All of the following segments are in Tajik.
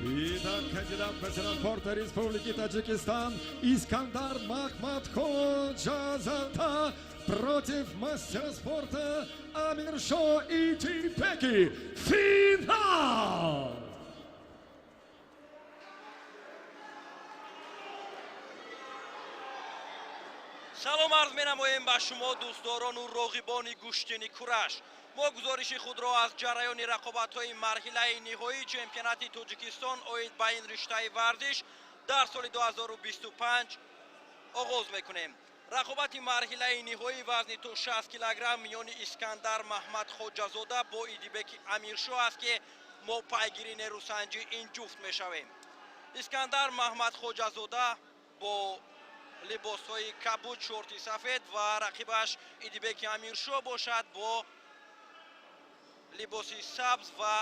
Итак, кандидат в мастера спорта Республики Таджикистан Искандар Махмадходжазода против мастера спорта Амиршо Идибеки. Финал! Салом арз менамоем ба шумо, дӯстдорону роғибони гӯштини кураш. Мо гузориши худро аз ҷараёни рақобатҳои марҳилаи ниҳоии чемпионати Тоҷикистон оид ба ин риштаи варзиш дар соли 2025 оғоз мекунем. Рақобати марҳилаи ниҳоии вазни то 60 килограмм миёни Искандар Маҳмадхоҷазода бо Идибеки Амиршоҳ аст, ки мо пайгири нерӯсанҷи ин ҷуфт мешавем. Искандар Маҳмадхоҷазода бо либосҳои кабуд, шорти сафед ва рақибаш Идибеки Амиршоҳ бошад бо либоси сабз ва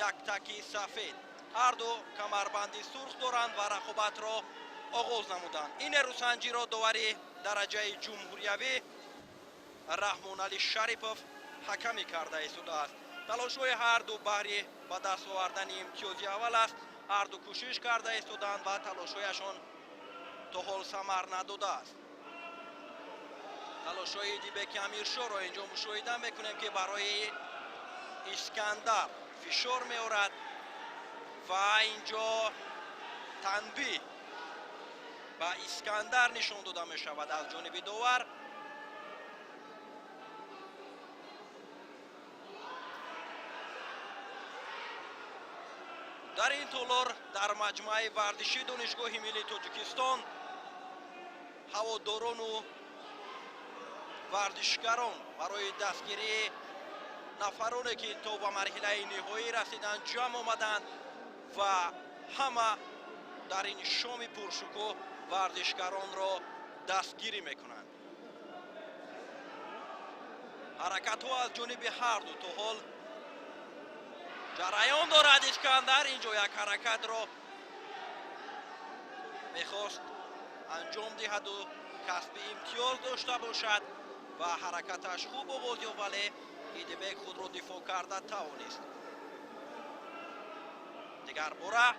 яктаки сафед. Ҳарду камарбанди сурх доранд ва рақобатро оғоз намуданд. Ин нерӯсанҷиро довари дараҷаи ҷумҳуриявӣ Раҳмонали Шарипов ҳакамӣ карда истодааст. Талошҳои ҳарду баҳри ба даст овардани имтиёзи аввал аст. Ҳарду кӯшиш карда истоданд ва талошҳояшон то ҳол самар надодааст. Талошҳои Идибеки Амиршоҳро инҷо мушоҳида мекунем, ки барои Искандар фишор меорад ва инҷо танбиҳ ба Искандар нишон дода мешавад аз ҷониби довар. Дар ин толор, дар маҷмӯаи варзишии Донишгоҳи миллии Тоҷикистон, ҳаводорону варзишгарон барои дастгирии нафароне, ки то ба марҳилаи ниҳоӣ расиданд, ҷамъ омаданд ва ҳама дар ин шоми пуршукӯҳ варзишгаронро дастгирӣ мекунанд. Ҳаракатҳо аз ҷониби ҳарду то ҳол ҷараён дорад. Искандар инҷо як ҳаракатро мехост анҷом диҳаду касби имтиёз дошта бошад ва ҳаракаташ хуб оғоз ёфт, вале Идибек худро дифоъ карда тавонист. Дигар бора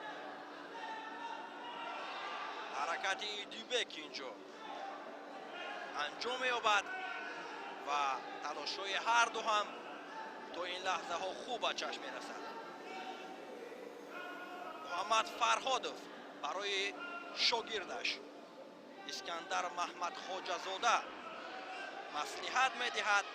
ҳаракати Идибек инҷо анҷом меёбад ва талошҳои ҳарду ҳам то ин лаҳзаҳо хуб ба чашм мерасад. Муҳаммад Фарҳодов барои шогирдаш Искандар Маҳмадхоҷазода маслиҳат медиҳад.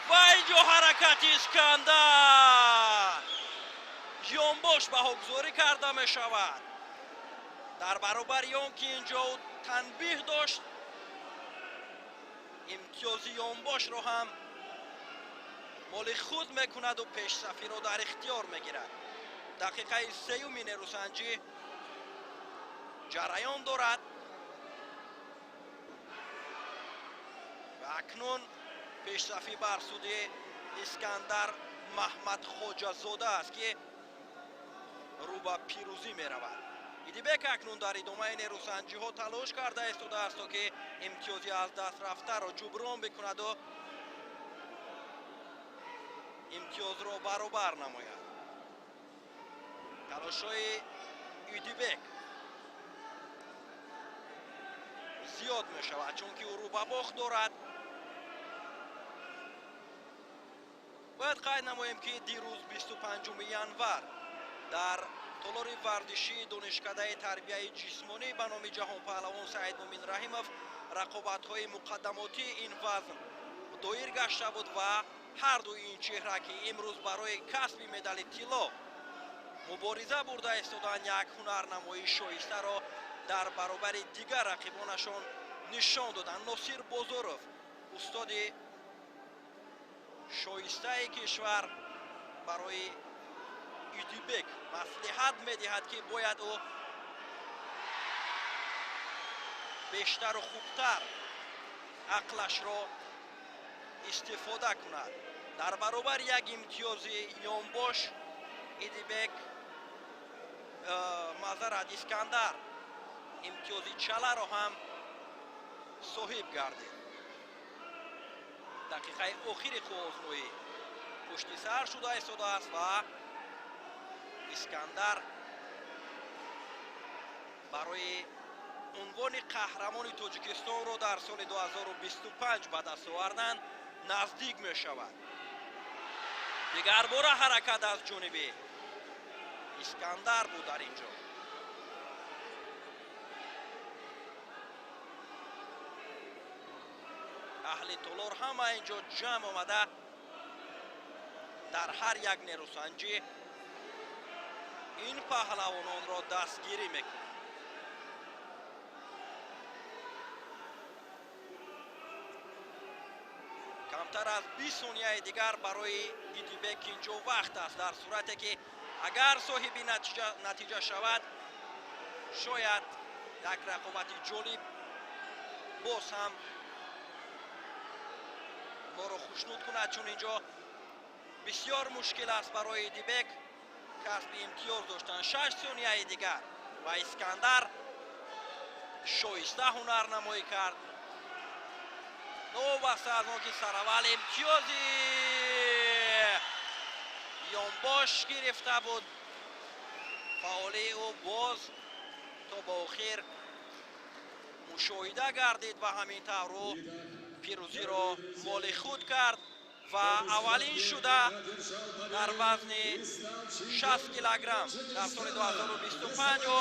Ва инҷо ҳаракати Искандар ёнбош баҳогузорӣ карда мешавад. Дар баробари он ки инҷо танбиҳ дошт, имтиёзи ёнбошро ҳам моли худ мекунаду пешсафиро дар ихтиёр мегирад. Дақиқаи сеюми нерӯсанҷӣ ҷараён дорад ва акнун пешсафӣ бар суди Искандар Маҳмадхоҷазода аст, ки рӯ ба пирӯзӣ меравад. Идибек акнун дар идомаи нерӯсанҷиҳо талош карда истодааст, то ки имтиёзи аз даст рафтаро ҷуброн бикунаду имтиёзро баробар намояд. Талошҳои Идибек зиёд мешавад, чунки ӯ рӯ ба бохт дорад. Бояд қайд намоем, ки дирӯз, 25 январ, дар толори варзишии Донишкадаи тарбияи ҷисмонӣ ба номи ҷаҳонпаҳлавон Саидмумин Раҳимов рақобатҳои муқаддамотии ин вазн доир гашта буд ва ҳарду ин чеҳра, ки имрӯз барои касби медали тилло мубориза бурда истоданд, як ҳунарнамоии шоистаро дар баробари дигар рақибонашон нишон доданд. Носир Бозоров, устоди шоистаи кишвар, барои Идибек маслиҳат медиҳад, ки бояд ӯ бештару хубтар ақлашро истифода кунад. Дар баробари як имтиёзи ёнбош Идибек, маъзарат, Искандар имтиёзи чаларо ҳам соҳиб гардид. Дақиқаи охири қувваозмоӣ пушти сар шуда истодааст ва Искандар барои унвони қаҳрамони Тоҷикистонро дар соли 2025 ба даст овардан наздик мешавад. Дигарбора ҳаракат аз ҷониби Искандар буд дар ин ҷо. Аҳли толор ҳама ин ҷо ҷамъ омада дар ҳар як нерӯсанҷӣ ин паҳлавононро дастгирӣ мекунанд. Камтар аз 20 сонияи дигар барои Идибек инҷо вақт аст, дар сурате ки агар соҳиби натиҷа шавад, шояд як рақобати ҷолиб боз ҳам моро хушнуд кунад, чун инҷо бисёр мушкил аст барои Идибек касби имтиёз доштан. 6 сонияи дигар ва Искандар шоиста ҳунарнамоӣ кард. Новобаста аз он ки сараввал имтиёзи ёнбош гирифта буд, фаъолии ӯ боз то ба охир мушоҳида гардид ва ҳамин тавр ӯ пирӯзиро моли худ кард ва аввалин шуда дар вазни 60 килограмм дар соли 2025 ӯ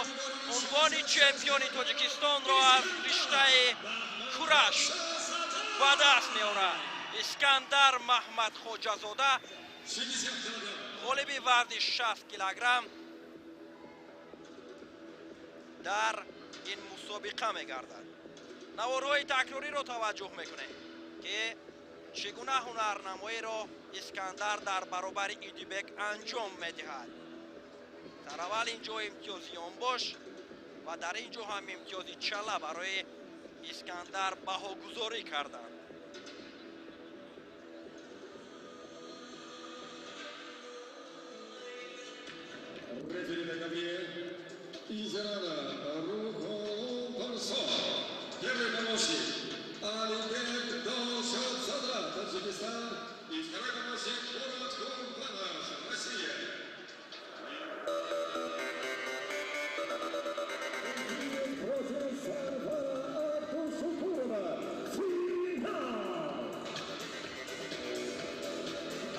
унвони чемпиони Тоҷикистонро аз риштаи кураш ба даст меорад. Искандар Маҳмадхоҷазода ғолиби вазни 60 килограмм дар ин мусобиқа мегардад. Наворҳои такрориро таваҷҷӯҳ мекунем, ки чӣ гуна ҳунарнамоиро Искандар дар баробари Идибек анҷом медиҳад. Сараввал ин ҷо имтиёзи ёнбош ва дар ин ҷо ҳам имтиёзи чала барои Искандар баҳогузорӣ карданд. Рефери на ковре из Ирана Рухолло Парсо. Первый помощник Алибек Дошотзода, Таджикистан. И второй помощник Мурат Курбанов, Россия. Против Сарвара Абдушукурова. Финал!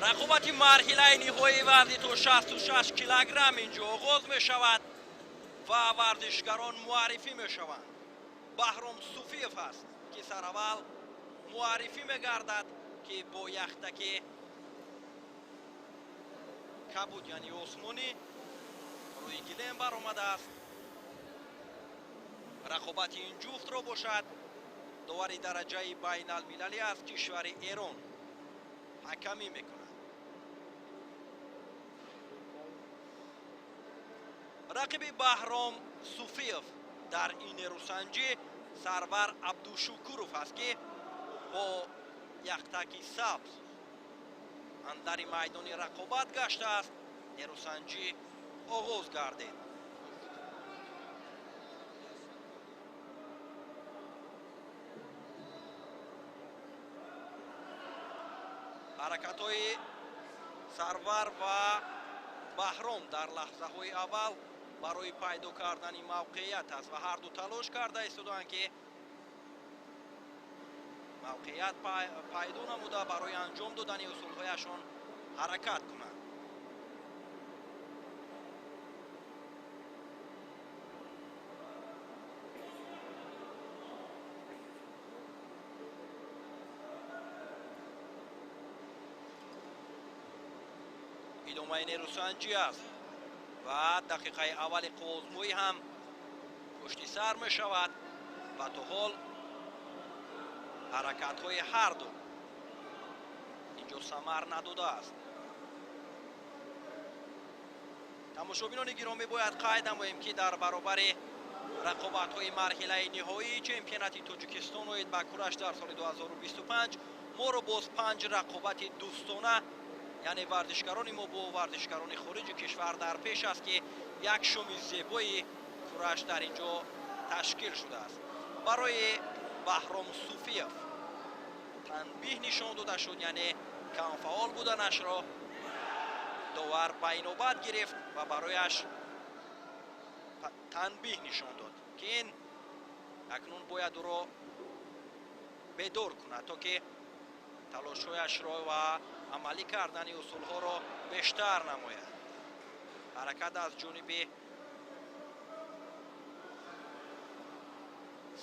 Рақобати марҳилаи ниҳоии вазни то 66 килограмм инҷо оғоз мешавад ва варзишгарон муаррифӣ мешаванд. Баҳром Суфиев аст, ки сараввал муаррифӣ мегардад, ки бо яхтаки кабуд, яъне осмонӣ, рӯи гилем баромадааст. Рақобати ин ҷуфтро бошад довари дараҷаи байналмилалӣ аз кишвари Эрон ҳакамӣ мекунад. Рақиби Баҳром Суфиев дар ин нерӯсанҷӣ Сарвар Абдушукуров аст, ки бо яхтаки сабз андари майдони рақобат гаштааст. Нерӯсанҷӣ оғоз гардид. Ҳаракатҳои Сарвар ва Баҳром дар лаҳзаҳои аввал барои пайдо кардани мавқеият аст ва ҳарду талош карда истодаанд, ки мавқеият пайдо намуда барои анҷом додани усулҳояшон ҳаракат кунанд. Идомаи нерӯсанҷӣ аст ва дақиқаи аввали қувваозмоӣ ҳам пушти сар мешавад ва то ҳол ҳаракатҳои ҳарду инҷо самар надодааст. Тамошобинони гиромӣ, бояд қайд намоем, ки дар баробари рақобатҳои марҳилаи ниҳоии чемпионати Тоҷикистон оид ба кураш дар соли 2025 моро боз 5 рақобати дӯстона, яъне варзишгарони мо бо варзишгарони хориҷи кишвар дар пеш аст, ки як шоми зебои кураш дар ин ҷо ташкил шудааст. Барои Баҳром Суфиев Танбиҳ нишон дода шуд, яъне камфаъол буданашро довар ба инобат гирифт ва барояш танбиҳ нишон дод, ки ин акнун бояд ӯро бедор кунад, то ки талошҳояшро ва амалӣ кардани усулҳоро бештар намояд. Ҳаракат аз ҷониби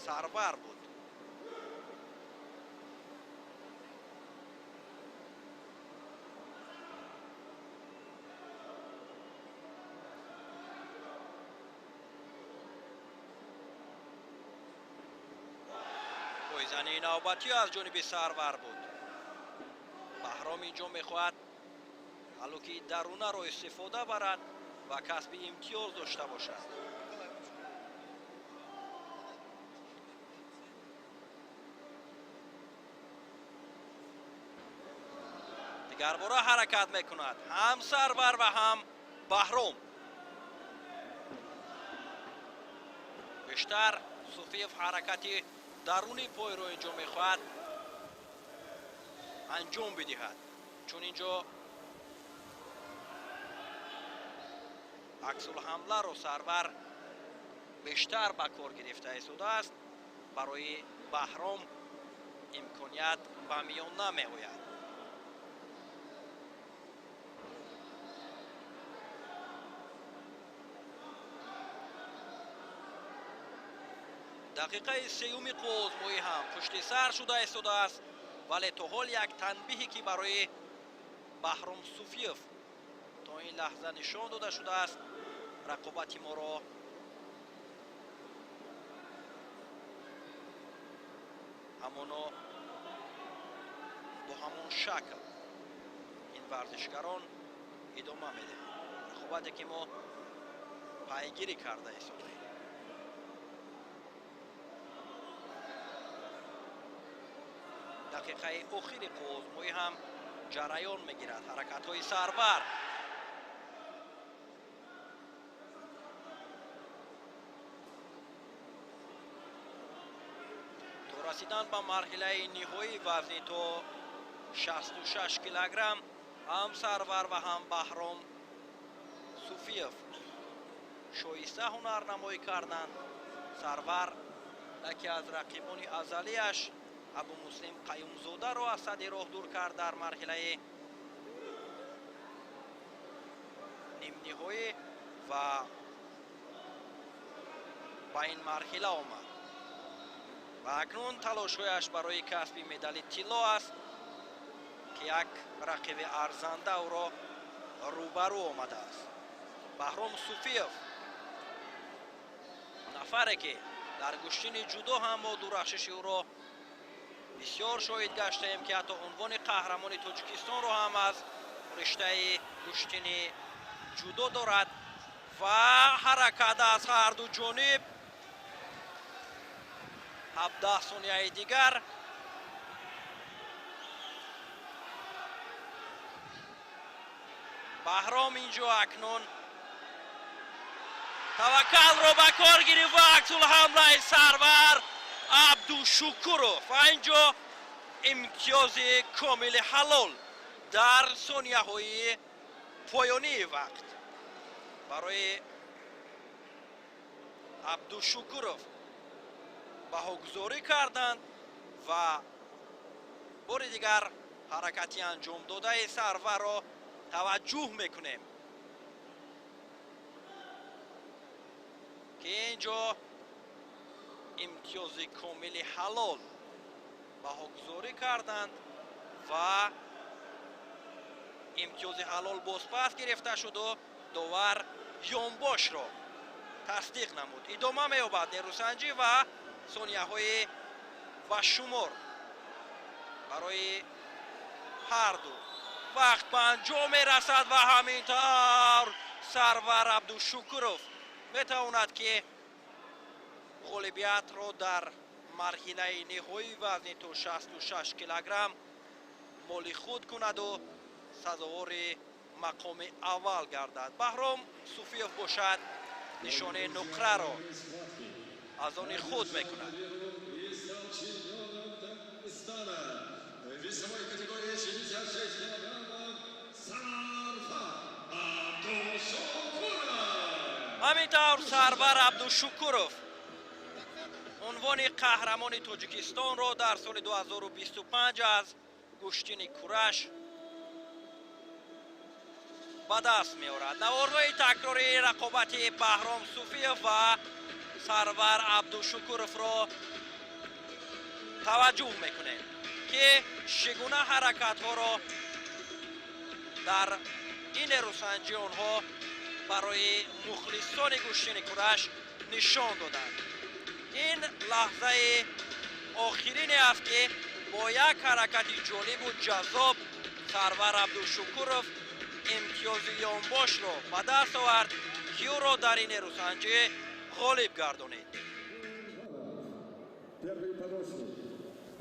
Сарвар буд. Пойзани навбатӣ аз ҷониби Сарвар буд. Баҳром инҷо мехоҳад ҳалуки дарунаро истифода барад ва касби имтиёз дошта бошад. Дигарбора ҳаракат мекунад ҳам Сарвар ва ҳам Баҳром. Бештар Суфиев ҳаракати даруни пойро инҷо мехоҳад анҷом бидиҳад, чун инҷо аксулҳамларо Сарвар бештар ба кор гирифта истодааст. Барои Баҳром имконият ба миён намеояд. Дақиқаи сеюми қувваозмоӣ ҳам пушти сар шуда истодааст, вале то ҳол як танбиҳе, ки барои Баҳром Суфиев то ин лаҳза нишон дода шудааст, рақобати моро ҳамоно бо ҳамон шакл ин варзишгарон идома медиҳанд. Рақобате, ки мо пайгирӣ карда истодаем. Дақиқаи охири қувваозмоӣ ҳам ҷараён мегирад. Ҳаракатҳои Сарвар. То расидан ба марҳилаи ниҳоии вазни то 66 килограмм ҳам Сарвар ва ҳам Баҳром Суфиев шоиста ҳунарнамоӣ карданд. Сарвар яке аз рақибони азалияш Абумуслим Қаюмзодаро аз сади роҳ дур кард дар марҳилаи нимниҳоӣ ва ба ин марҳила омад ва акнун талошҳояш барои касби медали тилло аст, ки як рақиби арзанда ӯро рӯбарӯ омадааст. Баҳром Суфиев, нафаре, ки дар гӯштини ҷудо ҳам мо дурахшиши ӯро бисёр шоҳид гаштаем, ки ҳатто унвони қаҳрамони Тоҷикистонро ҳам аз риштаи гӯштини ҷудо дорад. Ва ҳаракат аз ҳарду ҷониб. 17 сонияи дигар. Баҳром инҷо акнун таваккалро ба кор гирифт ва аксулҳамлаи Сарвар Абдушукуров ва инҷо имтиёзи комили ҳалол дар сонияҳои поёнии вақт барои Абдушукуров баҳогузорӣ карданд ва бори дигар ҳаракати анҷомдодаи Сарварро таваҷҷӯҳ мекунем, ки инҷо имтиёзи комили ҳалол баҳогузорӣ карданд ва имтиёзи ҳалол бозпас гирифта шуду довар ёнбошро тасдиқ намуд. Идома меёбад нерӯсанҷӣ ва сонияҳои ба шумор барои ҳарду. Вақт ба анҷом мерасад ва ҳамин тавр Сарвар Абдушукуров метавонад, ки ғолибиятро дар марҳилаи ниҳоии вазни то 66 килограмм моли худ кунаду сазовори мақоми аввал гардад. Баҳром Суфиев бошад нишонаи нуқраро аз они худ мекунад. Весовой категории 66 килограммов Сарвар Абдушукуров. Ҳамин тавр, Сарвар Абдушукуров унвони қаҳрамони Тоҷикистонро дар соли 2025 аз гӯштини кураш ба даст меорад. Наворҳои такрории рақобати Баҳром Суфиев ва Сарвар Абдушукуровро таваҷҷӯҳ мекунем, ки чӣ гуна ҳаракатҳоро дар ин нерӯсанҷӣ онҳо барои мухлисони гӯштини кураш нишон доданд. Ин лаҳзаи охирине аст, ки бо як ҳаракати ҷолибу ҷаззоб Сарвар Абдушукуров имтиёзи ёнбошро ба даст овард, ки ӯро дар ин нерӯсанҷӣ ғолиб гардонид. Первый помощник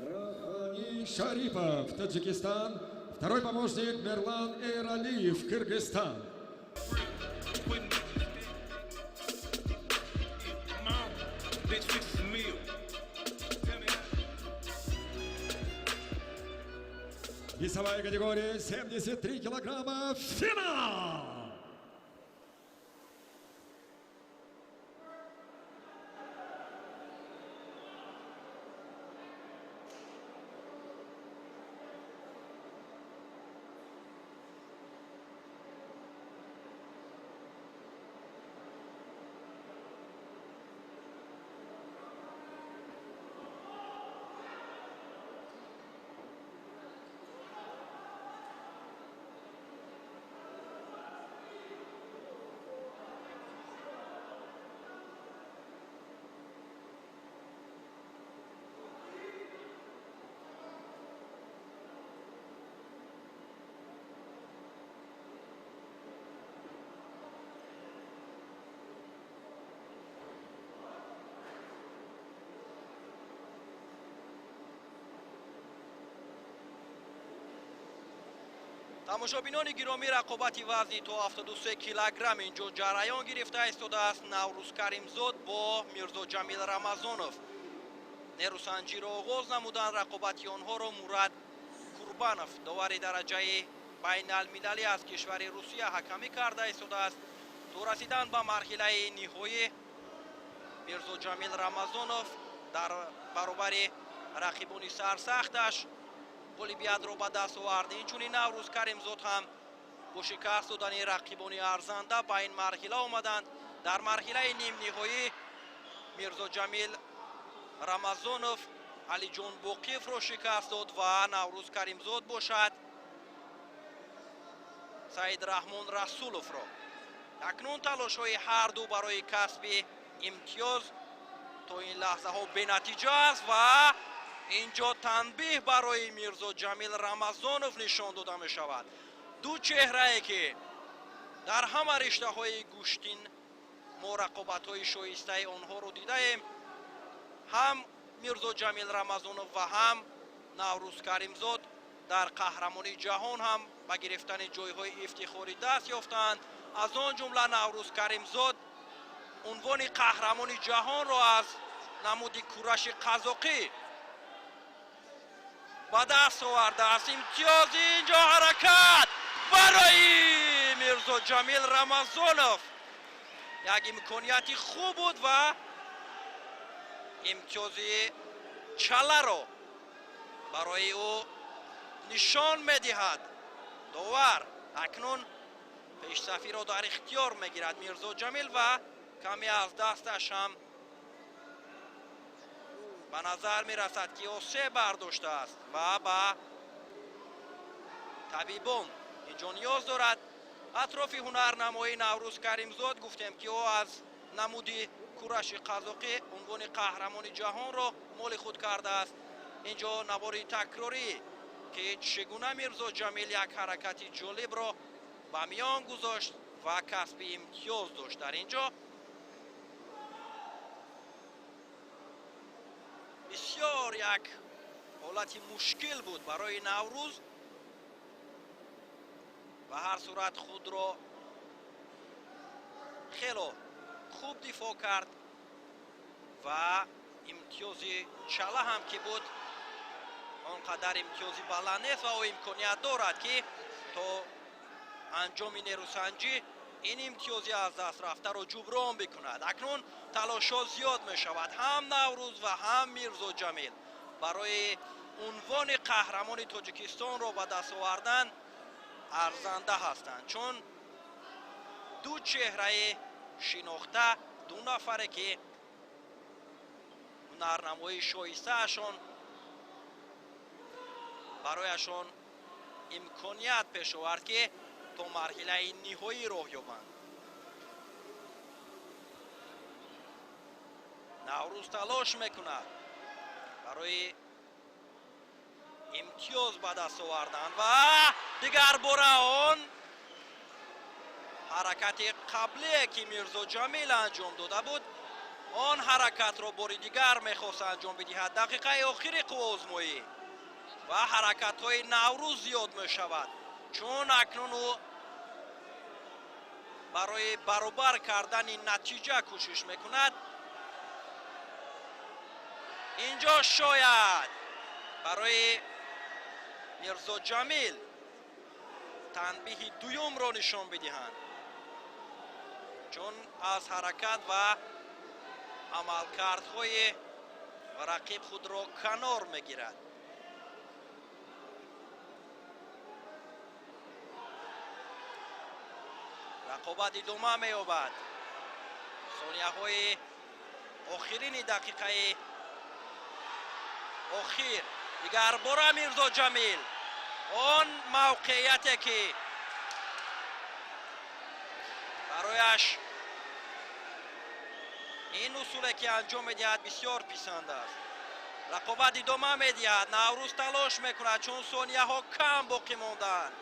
Рахмани Шарипов, Таджикистан. Второй помощник Мерлан Эралиев, Кыргызстан. I'm out. Bitch, fix a meal. Tell me Весовая категория 73 килограмма. Финал! Тамошобинони гиромӣ, рақобати вазни то 73 килограмм инҷо ҷараён гирифта истодааст. Наврӯз Каримзод бо Мирзоҷамил Рамазонов нерӯсанҷиро оғоз намуданд. Рақобати онҳоро Мурад Курбанов, довари дараҷаи байналмилалӣ аз кишвари Русия, ҳакамӣ карда истодааст. То расидан ба марҳилаи ниҳоӣ Мирзоҷамил Рамазонов дар баробари рақибони сарсахташ ғолибиятро ба даст овард. Инчунин Наврӯз Каримзод ҳам бо шикаст додани рақибони арзанда ба ин марҳила омаданд. Дар марҳилаи нимниҳоӣ Мирзоҷамил Рамазонов Алиҷон Боқиевро шикаст дод ва Наврӯз Каримзод бошад Саид Раҳмон Расуловро. Акнун талошҳои ҳарду барои касби имтиёз то ин лаҳзаҳо бенатиҷа аст ва инҷо танбеҳ барои Мирзоҷамил Рамазонов нишон дода мешавад. Ду чеҳрае, ки дар ҳама риштаҳои гӯштин мо рақобатҳои шоистаи онҳоро дидаем, ҳам Мирзоҷамил Рамазонов ва ҳам Наврӯз Каримзод дар қаҳрамонии ҷаҳон ҳам ба гирифтани ҷойҳои ифтихорӣ даст ёфтанд. Аз он ҷумла Наврӯз Каримзод унвони қаҳрамони ҷаҳонро аз намуди кураши қазоқӣ ба даст овардааст. Имтиёзи инҷо ҳаракат барои Мирзоҷамил Рамазонов як имконияти хуб буд ва имтиёзи чаларо барои ӯ нишон медиҳад довар. Акнун пешсафиро дар ихтиёр мегирад Мирзоҷамил ва каме аз дасташ ҳам ба назар мерасад, ки осеб бардоштааст ва ба табибон инҷо ниёз дорад. Атрофи ҳунарнамоии Наврӯз Каримзод гуфтем, ки ӯ аз намуди кураши қазоқӣ унвони қаҳрамони ҷаҳонро моли худ кардааст. Инҷо навори такрорӣ, ки чӣ гуна Мирзоҷамил як ҳаракати ҷолибро ба миён гузошт ва касби имтиёз дошт. Дар инҷо бисёр як ҳолати мушкил буд барои Наврӯз. Ба ҳар сурат, худро хело хуб дифоъ кард ва имтиёзи чала ҳам ки буд, Он қадар имтиёзи баланд нест ва ӯ имконият дорад, ки то анҷоми нерӯсанҷӣ ин имтиёзи аз даст рафтаро ҷуброн бикунад. Акнун талошҳо зиёд мешавад, ҳам Наврӯз ва ҳам Мирзо Ҷамил барои унвони қаҳрамони Тоҷикистонро ба даст овардан арзанда ҳастанд, чун ду чеҳраи шинохта, ду нафаре ки ҳунарнамоии шоистаашон барояшон имконият пеш овард, ки то марҳилаи ниҳоӣ роҳ ёбанд. Наврӯз талош мекунад барои имтиёз ба даст овардан ва дигарбора он ҳаракати қаблие, ки Мирзо Ҷамил анҷом дода буд, он ҳаракатро бори дигар мехост анҷом бидиҳад. Дақиқаи охири қувваозмоӣ ва ҳаракатҳои Наврӯз зиёд мешавад, чун акнун ӯ барои баробар кардани натиҷа кӯшиш мекунад. Инҷо шояд барои Мирзо Ҷамил танбиҳи дуюмро нишон бидиҳанд, чун аз ҳаракат ва амалкардҳои рақиб худро канор мегирад. Рақобат идома меёбад. Сонияҳои охирини дақиқаи охир. Дигарбора Мирзо Ҷамил он мавқеияте, ки барояш ин усуле, ки анҷом медиҳад, бисёр писанд аст. Рақобат идома медиҳад. Наврӯз талош мекунад, чун сонияҳо кам боқӣ мондаанд.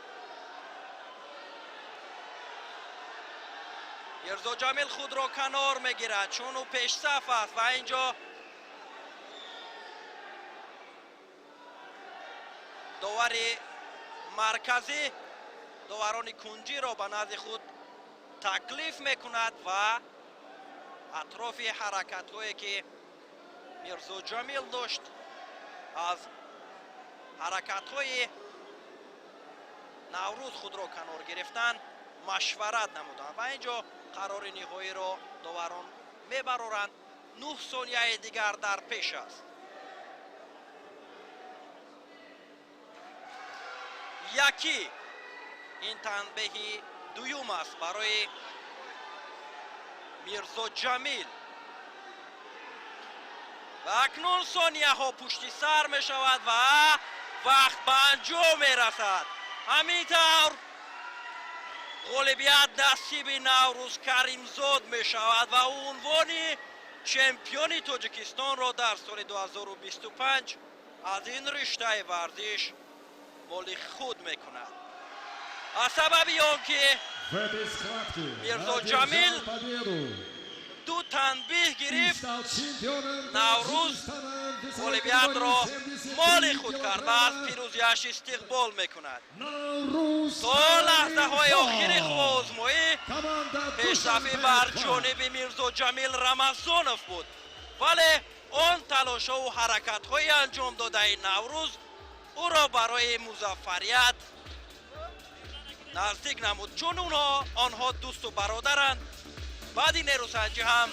Мирзо Ҷамил худро канор мегирад, чун ӯ пешсаф аст ва инҷо довари марказӣ доварони кунҷиро ба назди худ таклиф мекунад ва атрофи ҳаракатҳое, ки Мирзо Ҷамил дошт, аз ҳаракатҳои Наврӯз худро канор гирифтан машварат намуданд ва инҷо қарори ниҳоиро доварон мебароранд. 9 сонияи дигар дар пеш аст. Яки ин танбеҳи дуюм аст барои Мирзо Ҷамил ва акнун сонияҳо пушти сар мешавад ва вақт ба анҷом мерасад. Ҳамин тавр ғолибият насиби Наврӯз Каримзод мешавад ва унвони чемпиони Тоҷикистонро дар соли 2025 аз ин риштаи варзиш моли худ мекунад. Аз сабаби он ки Мирзо Ҷамил ду танбиҳ гирифт, Наврӯз ғолибиятро моли худ кард ва аз пирӯзиаш истиқбол мекунад. То лаҳзаҳои охири қувваозмоӣ пешрафӣ бар ҷониби Мирзо Ҷамил Рамазонов буд, вале он талошҳову ҳаракатҳои анҷом додаи Наврӯз ӯро барои музаффарият наздик намуд, чун онҳо дӯсту бародаранд. Баъди нерӯсанҷӣ ҳам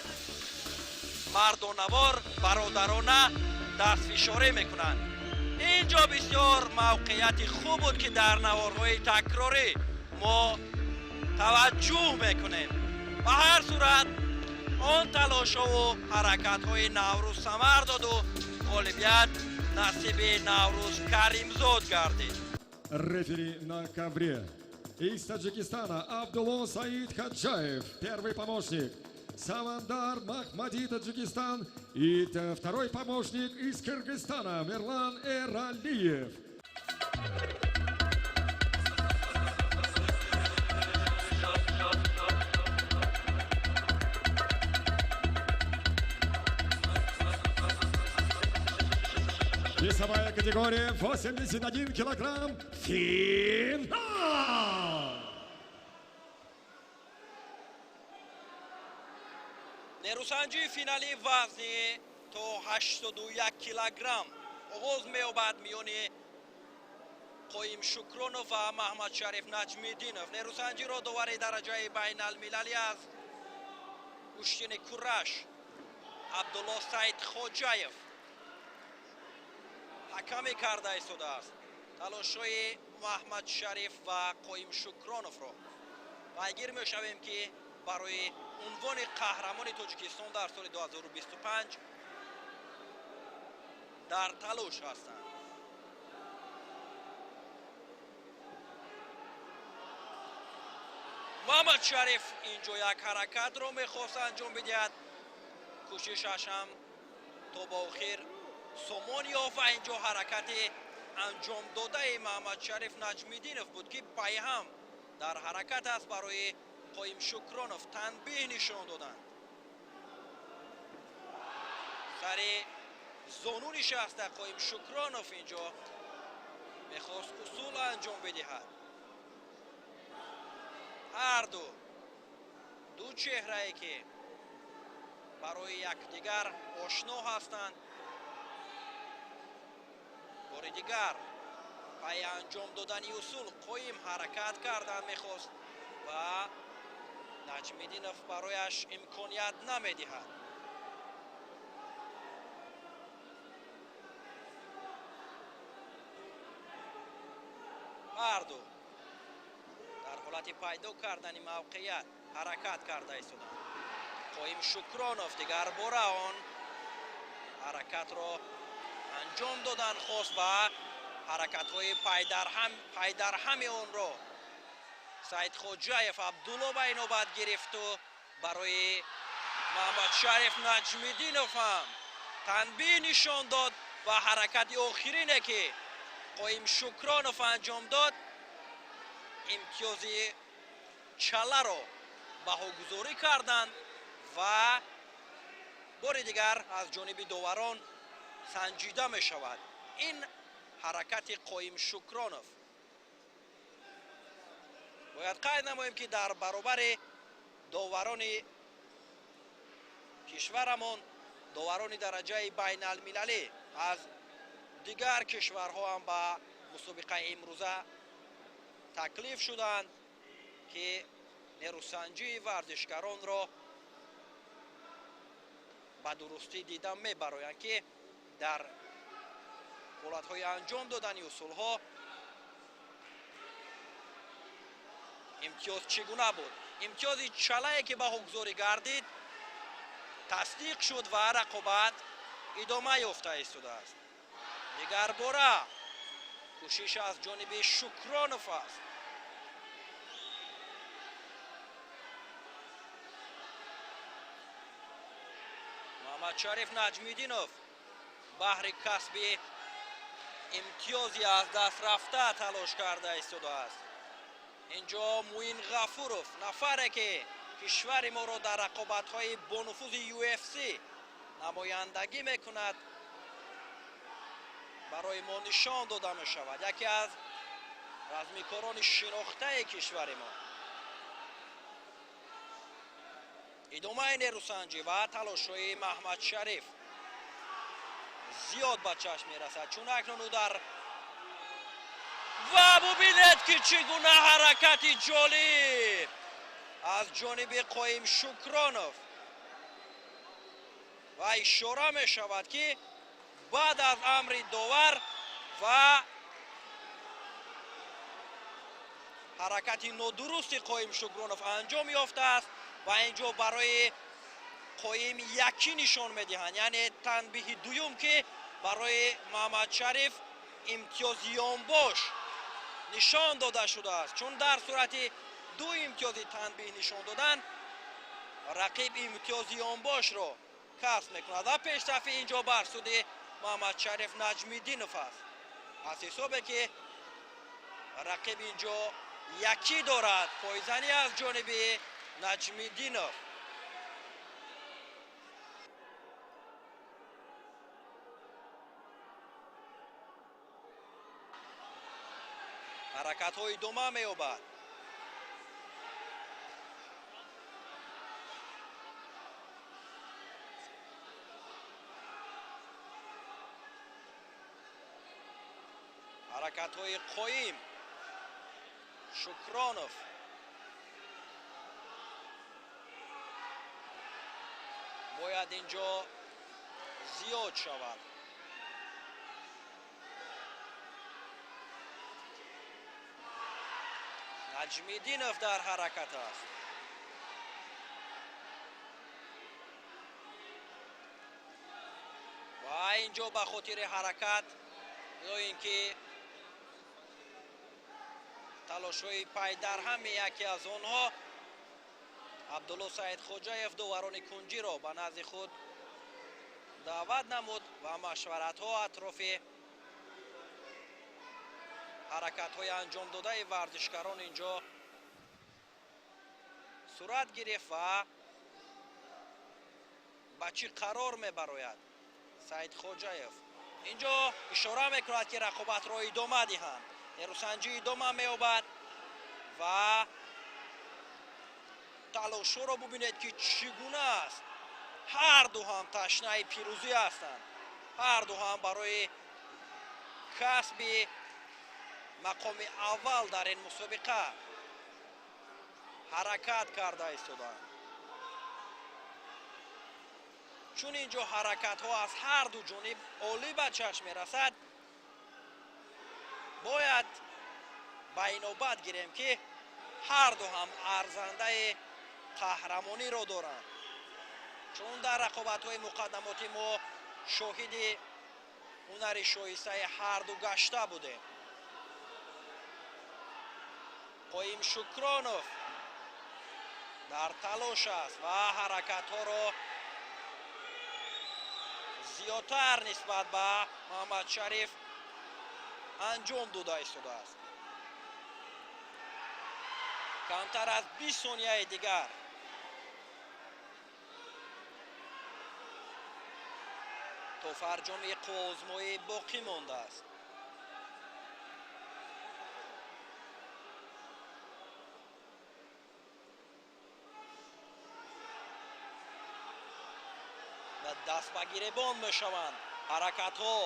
мардонавор бародарона дастфишорӣ мекунанд. Ин ҷо бисёр мавқеияти хуб буд, ки дар наворҳои такрорӣ мо таваҷҷӯҳ мекунем. Ба ҳар сурат, он талошҳову ҳаракатҳои Наврӯз самар доду ғолибият насиби Наврӯз Каримзод гардид. Рефери на ковре. Из Таджикистана Абдулло Саид Хаджаев, первый помощник. Самандар Махмади, Таджикистан. И второй помощник из Кыргызстана Мерлан Эралиев. Весовая категория 81 килограмм. Финал! Нерӯсанҷии финали вазни то 81 килограмм Оғоз меёбад миёни Қоим Шукронов ва Маҳмадшариф Наҷмиддинов. Нерӯсанҷиро довари дараҷаи байналмилалӣ аз гӯштини кураш Абдулло Саидхоҷаев ҳакамӣ карда истодааст. Талошҳои Маҳмадшариф ва Қоим Шукроновро пайгир мешавем, ки барои унвони қаҳрамони Тоҷикистон дар соли 2025 дар талош ҳастанд. Маҳмадшариф инҷо як ҳаракатро мехост анҷом бидиҳад, кӯшишаш ҳам то ба охир сомон ёфт ва инҷо ҳаракати анҷомдодаи Маҳмадшариф Наҷмиддинов буд, ки пайҳам дар ҳаракат аст барои Қоим Шукронов танбеҳ нишон доданд. Сари зону нишаста Қоим Шукронов инҷо мехост усул анҷом бидиҳад. Ҳар ду чеҳрае, ки барои якдигар ошно ҳастанд, бори дигар пайи анҷом додани усул Қоим ҳаракат кардан мехост ва Наҷмиддинов барояш имконият намедиҳад. Ҳар ду дар ҳолати пайдо кардани мавқеият ҳаракат карда истоданд. Қоим Шукронов дигарбора он ҳаракатро анҷом додан хост ва ҳаракатҳои пайдарҳами онро Саидхоҷаев Абдулло ба инобат гирифту барои Маҳмадшариф Наҷмиддинов ҳам танбеҳ нишон дод ва ҳаракати охирине, ки Қоим Шукронов анҷом дод, имтиёзи чаларо баҳогузорӣ карданд ва бори дигар аз ҷониби доварон санҷида мешавад ин ҳаракати Қоим Шукронов. Бояд қайд намоем, ки дар баробари доварони кишварамон доварони дараҷаи байналмилалӣ аз дигар кишварҳо ҳам ба мусобиқаи имрӯза таклиф шуданд, ки нерӯсанҷии варзишгаронро ба дурустӣ дида мебароянд, ки дар ҳолатҳои анҷом додани усулҳо имтиёз чӣ гуна буд. Имтиёзи чалае, ки баҳогузорӣ гардид, тасдиқ шуд ва рақобат идома ёфта истодааст. Дигарбора кӯшиш аз ҷониби Шукронов аст. Маҳмадшариф Наҷмиддинов баҳри касби имтиёзи аз даст рафта талош карда истодааст. Инҷо Муин Ғафуров, нафаре, ки кишвари моро дар рақобатҳои бонуфузи UFC намояндагӣ мекунад, барои мо нишон дода мешавад, яке аз размикорони шинохтаи кишвари мо. Идомаи нерӯсанҷӣ ва талошҳои Маҳмадшариф зиёд ба чашм мерасад, чун акнун ӯ дар ва бубинед, ки чӣ гуна ҳаракати ҷолиб аз ҷониби Қоим Шукронов ва ишора мешавад, ки баъд аз амри довар ва ҳаракати нодурусти Қоим Шукронов анҷом ёфтааст ва инҷо барои Қоим якӣ нишон медиҳанд, яъне танбеҳи дуюм, ки барои Маҳмадшариф имтиёзи ёнбош нишон дода шудааст, чун дар сурати ду имтиёзи танбеҳ нишон додан рақиб имтиёзи ёнбошро касб мекунад ва пешрафи инҷо бар суди Маҳмадшариф Наҷмиддинов аст, аз ҳисобе ки рақиб инҷо якӣ дорад. Пойзанӣ аз ҷониби Наҷмиддинов. Ҳаракатҳо идома меёбад. Ҳаракатҳои Қоим Шукронов бояд инҷо зиёд шавад. Наҷмиддинов дар ҳаракат аст. Ва инҷо ба хотири ҳаракат ё ин ки талошҳои пайдарҳами яке аз онҳо, Абдулло Саидхоҷаев доварони кунҷиро ба назди худ даъват намуд ва машваратҳо атрофи ҳаракатҳои анҷомдодаи варзишгарон инҷо сурат гирифт ва ба чӣ қарор мебарояд Саидхоҷаев. Инҷо ишора мекунад, ки рақобатро идома диҳанд. Нерӯсанҷӣ идома меёбад ва талошҳоро бубинед, ки чӣ гуна аст. Ҳарду ҳам ташнаи пирӯзӣ ҳастанд, ҳарду ҳам барои касби мақоми аввал дар ин мусобиқа ҳаракат карда истодаанд. Чун инҷо ҳаракатҳо аз ҳарду ҷониб олӣ ба чашм мерасад, бояд ба инобат гирем, ки ҳарду ҳам арзандаи қаҳрамониро доранд. Чун дар рақобатҳои муқаддамотӣ мо шоҳиди ҳунари шоистаи ҳарду гашта будем. Қоим Шукронов дар талош аст ва ҳаракатҳоро зиёдтар нисбат ба Муҳаммадшариф анҷом дода истодааст. Камтар аз 20 сонияи дигар то фарҷоми қувваозмоӣ боқӣ мондааст. Ва даст ба гиребон мешаванд. Ҳаракатҳо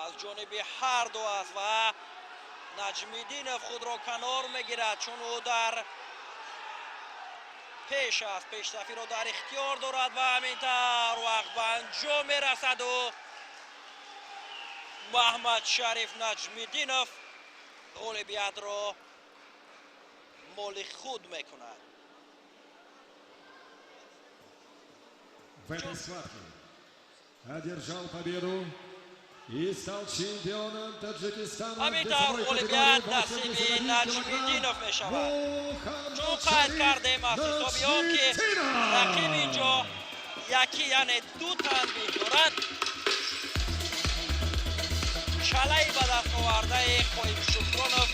аз ҷониби ҳарду аст ва Наҷмиддинов худро канор мегирад, чун ӯ дар пеш аст, пешсафиро дар ихтиёр дорад ва ҳамин тавр вақт ба анҷом мерасаду Муҳаммадшариф Наҷмиддинов ғолибиятро моли худ мекунад. В этой схватке одержал победу и стал чемпионом Таджикистана. Ҳамин тавр ғолибият насиби Наҷмиддинов мешавад. Чун қайд кардем, аз ҳисоби он ки рақиб инҷо яки, яъне ду танбеҳ дорад, чалаи ба даст овардаи Қоим Шукронов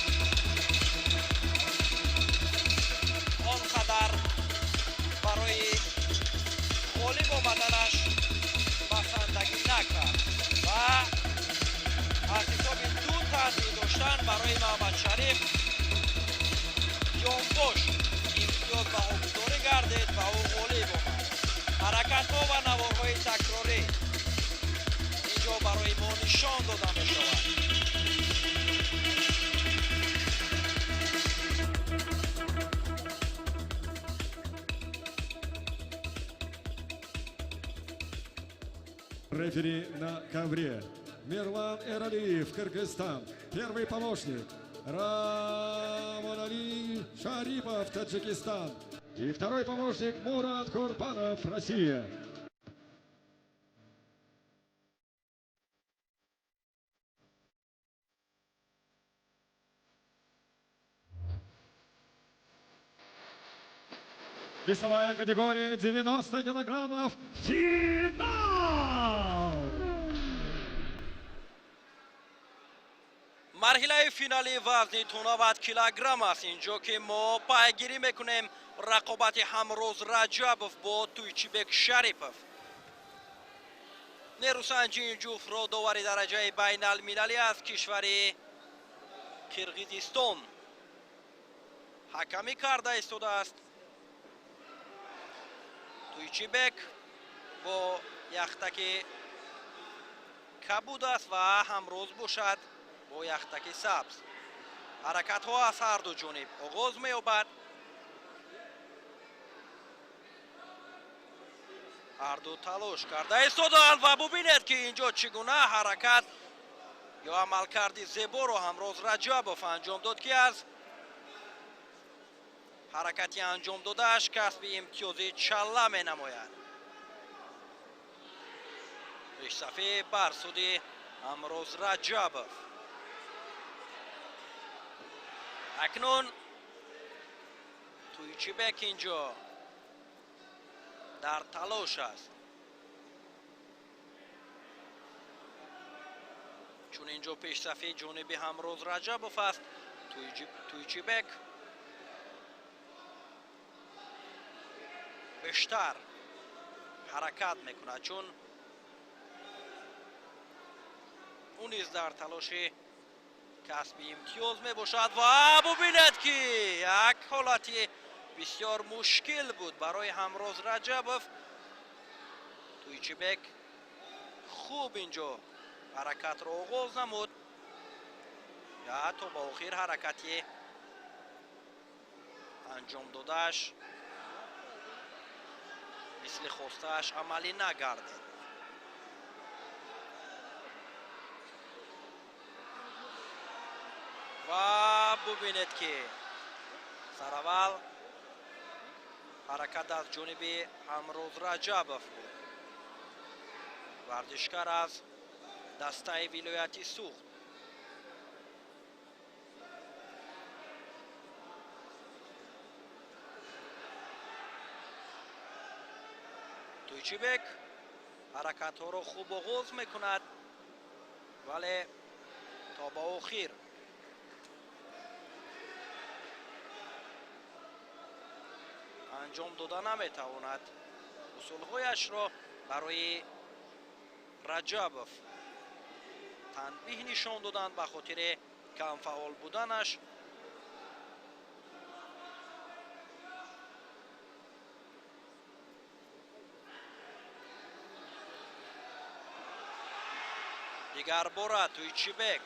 он қадар барои ғолиб омаданаш басандагӣ накард ва аз ҳисоби ду танбеҳ доштан барои Муҳаммадшариф ҷонбош имтиёз баҳогузорӣ гардид ва ӯ ғолиб омад. Ҳаракатҳо ва наворҳои такрорӣ инҷо барои мо нишон дода мешавад. Рефери на ковре Мирлан Эралиев, Кыргызстан. Первый помощник Рамонали Шарипов, Таджикистан. И второй помощник Мурат Курбанов, Россия. Весовая категория 90 килограммов. Финал! Марҳилаи финали вазни то 90 килограмм аст. Инҷо ки мо пайгирӣ мекунем рақобати Ҳамроз Раҷабов бо Туйчибек Шарипов. Нерӯсанҷи ин ҷуфтро довари дараҷаи байналмилалӣ аз кишвари Қирғизистон ҳакамӣ карда истодааст. Туйчибек бо яхтаки кабуд аст ва Ҳамроз бошад Бо яхтаки сабз ҳаракатҳо аз ҳарду ҷониб оғоз меёбад. Ҳарду талош карда истодаанд ва бубинед, ки ин ҷо чӣ гуна ҳаракат ё амалкарди зеборо Ҳамроз Раҷабов анҷом дод, ки аз ҳаракати анҷом додааш касби имтиёзи чалла менамояд. Пешсафӣ бар суди Ҳамроз Раҷабов. Акнун Туйчибек инҷо дар талош аст, чун инҷо пешсафи ҷониби Ҳамроз Раҷабов аст. Туйчибек бештар ҳаракат мекунад, чун ӯ низ дар талоши касби имтиёз мебошад. Ва бубинед, ки як ҳолати бисёр мушкил буд барои Ҳамроз Раҷабов. Туйчибек хуб инҷо ҳаракатро оғоз намуд ва то ба охир ҳаракати анҷом додааш мисли хостааш амалӣ нагардид. Ва бубинед, ки сараввал ҳаракат аз ҷониби Ҳамроз Раҷабов буд, варзишкар аз дастаи вилояти Суғд. Туйчибек ҳаракатҳоро хуб оғоз мекунад, вале то ба охир анҷом дода наметавонад усулҳояшро. Барои Раҷабов танбиҳ нишон доданд ба хотири камфаъол буданаш. Дигарбора Туйчибек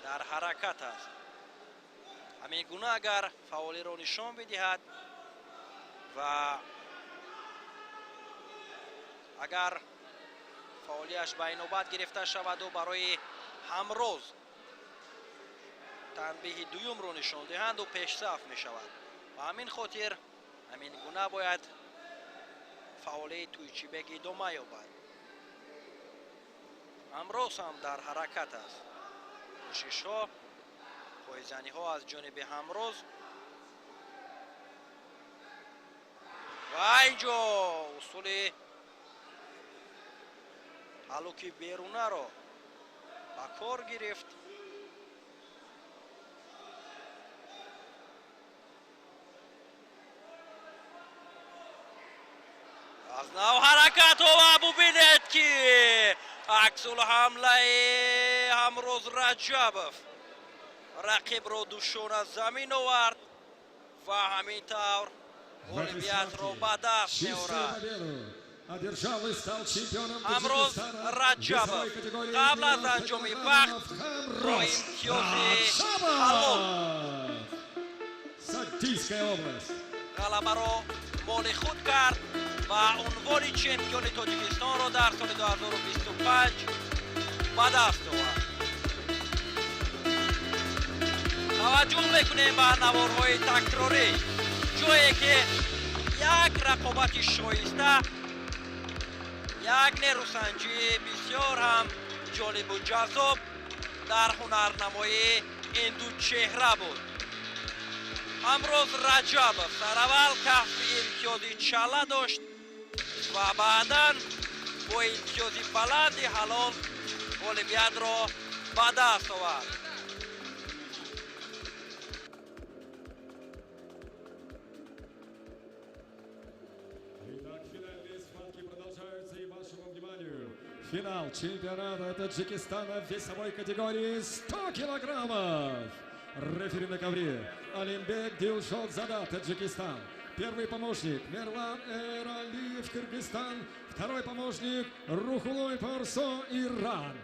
дар ҳаракат аст. Ҳамин гуна агар фаъолиро нишон бидиҳад ва агар фаъолияш ба инобат гирифта шаваду барои Ҳамроз танбиҳи дуюмро нишон диҳанд, ӯ пешсаф мешавад. Ба ҳамин хотир ҳамин гуна бояд фаъолияи Туйчибек идома ёбад. Ҳамроз ҳам дар ҳаракат аст. Кӯшишҳо, пойзаниҳо аз ҷониби Ҳамроз ва инҷо усули ҳалуки берунаро ба кор гирифт. Аз нав ҳаракатҳо ва бубинед, ки аксулҳамлаи Ҳамроз Раҷабов рақибро душона замин овард ва ҳамин тавр ғолибиятро ба даст меорад. Одержал и стал чемпионом Ҳамроз Таджикистана Раҷабов весовой категории қабл аз 90 анҷоми килограммов вақт бо Хамроз имтиёзи ҳалол Раджабов. Согдийская область. ғалабаро моли худ кард ва унвони чемпиони Тоҷикистонро дар соли 2025 ба даст овард. Таваҷҷӯҳ мекунем ба наворҳои такрорӣ, ҷое ки як рақобати шоиста, як нерӯсанҷии бисёр ҳам ҷолибу ҷаззоб дар ҳунарнамоии ин ду чеҳра буд. Ҳамроз Раҷабов сараввал касби имтиёзи чала дошт ва баъдан бо имтиёзи баланди ҳалол ғолибиятро ба даст овард. Итак, финальные схватки продолжаются, и вашему вниманию финал чемпионата Таджикистана в весовой категории 100 килограммов. Рефери на ковре Алимбек Дилшотзада, Таджикистан. Первый помощник Мерлан Эралиев, Кыргызстан. Второй помощник Рухулой Парсо, Иран.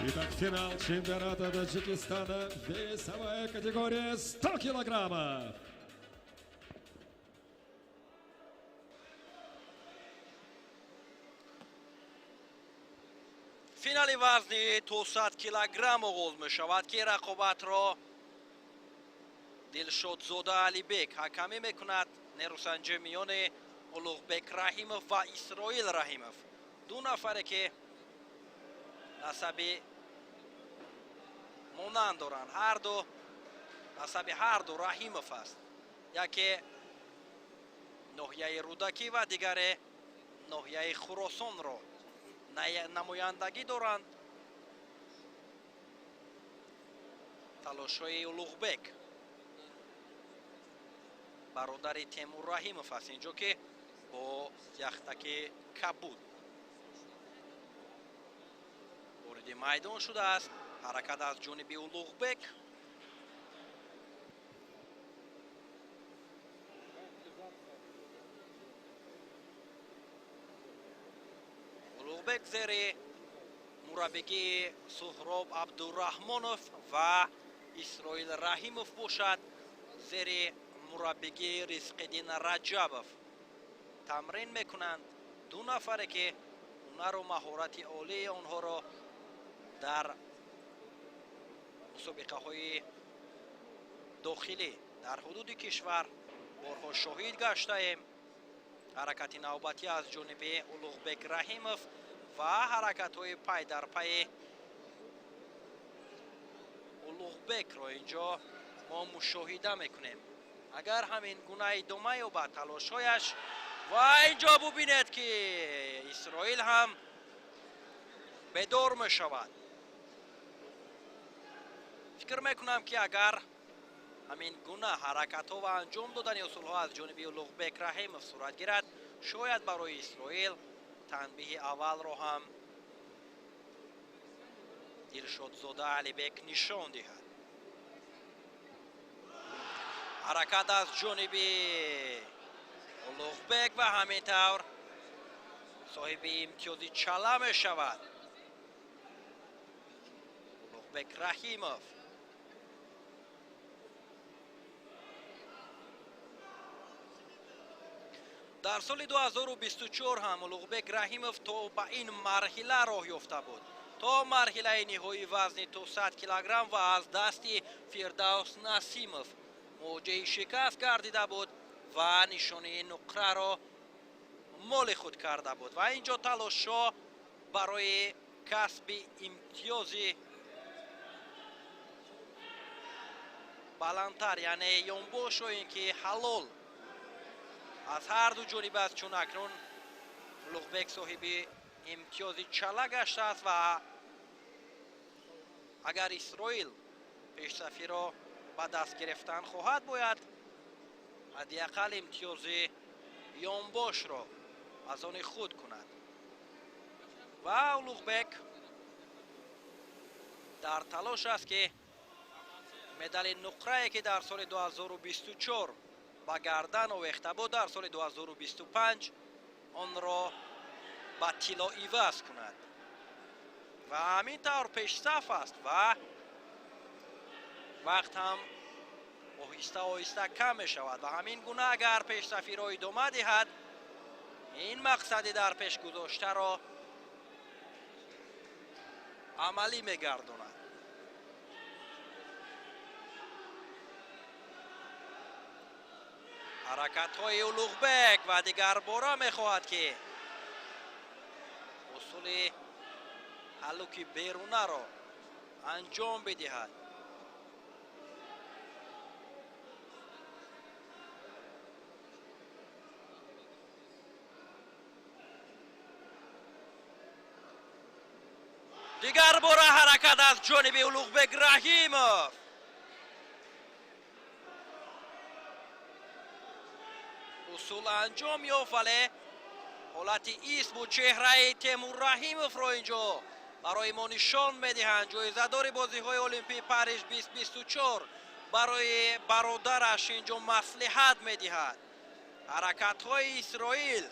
Итак, финал чемпионата Таджикистана. Весовая категория 100 килограммов. Финали вазни то 100 килограмм оғоз мешавад, ки рақобатро Дилшодзода Алибек ҳакамӣ мекунад. Нерӯсанҷи миёни Улуғбек Раҳимов ва Исроил Раҳимов, ду нафаре, ки насаби монанд доранд. Ҳарду насаби ҳарду Раҳимов аст, яке ноҳияи Рӯдакӣ ва дигаре ноҳияи Хуросонро намояндагӣ доранд. Талошҳои Улуғбек, бародари Темур Раҳимов аст инҷо, ки бо яхтаки кабуд вориди майдон шудааст. Ҳаракат аз ҷониби Улуғбек. Улуғбек зери мураббигии Суҳроб Абдураҳмонов ва Исроил Раҳимов бошад, зери мураббигии Ризқиддин Раҷабов тамрин мекунанд. Ду нафаре, ки ҳунару маҳорати олии онҳоро дар мусобиқаҳои дохилӣ дар ҳудуди кишвар борҳо шоҳид гаштаем. Ҳаракати навбатӣ аз ҷониби Улуғбек Раҳимов ва ҳаракатҳои пай дар пайи Улуғбекро инҷо мо мушоҳида мекунем. Агар ҳамин гуна идома ёбад талошҳояш, ва инҷо бубинед, ки Исроил ҳам бедор мешавад. Фикр мекунам, ки агар ҳамин гуна ҳаракатҳо ва анҷом додани усулҳо аз ҷониби Улуғбек Раҳимов сурат гирад, шояд барои Исроил танбиҳи аввалро ҳам Дилшодзода Алибек нишон диҳад. Ҳаракат аз ҷониби Улуғбек ва ҳамин тавр соҳиби имтиёзи чала мешавад Улуғбек Раҳимов. Дар соли 2024 ҳам Улуғбек Раҳимов то ба ин марҳила роҳ ёфта буд, то марҳилаи ниҳоии вазни то 100 килограмм, ва аз дасти Фирдавс Насимов муоҷаи шикаст гардида буд ва нишонаи нуқраро моли худ карда буд. Ва инҷо талошҳо барои касби имтиёзи баландтар, яъне ёнбош ё ин ки ҳалол, аз ҳар ду ҷониб аст, чун акнун Улуғбек соҳиби имтиёзи чала гаштааст ва агар Исроил пешсафиро ба даст гирифтан хоҳад, бояд ҳадди ақал имтиёзи ёнбошро аз они худ кунад. Ва Улуғбек дар талош аст, ки медали нуқрае, ки дар соли 2024 ба гардан овехта буд, дар соли 2025 онро ба тилло иваз кунад. Ва ҳамин тавр пешсаф аст ва вақт ҳам оҳиста оҳиста кам мешавад. Ва ҳамин гуна агар пешсафиро идома диҳад, ин мақсади дар пеш гузоштаро амалӣ мегардонад. Ҳаракатҳои Улуғбек ва дигарбора мехоҳад, ки усули ҳаллуки берунаро анҷом бидиҳад. Дигарбора ҳаракат аз ҷониби Улуғбек Раҳимов. Усул анҷом ёфт, вале ҳолати исму чеҳраи Темур Раҳимовро инҷо Барои мо нишон медиҳанд. Ҷоизадори бозиҳои Олимпии Париж 2024 барои бародараш инҷо маслиҳат медиҳад. Ҳаракатҳои Исроил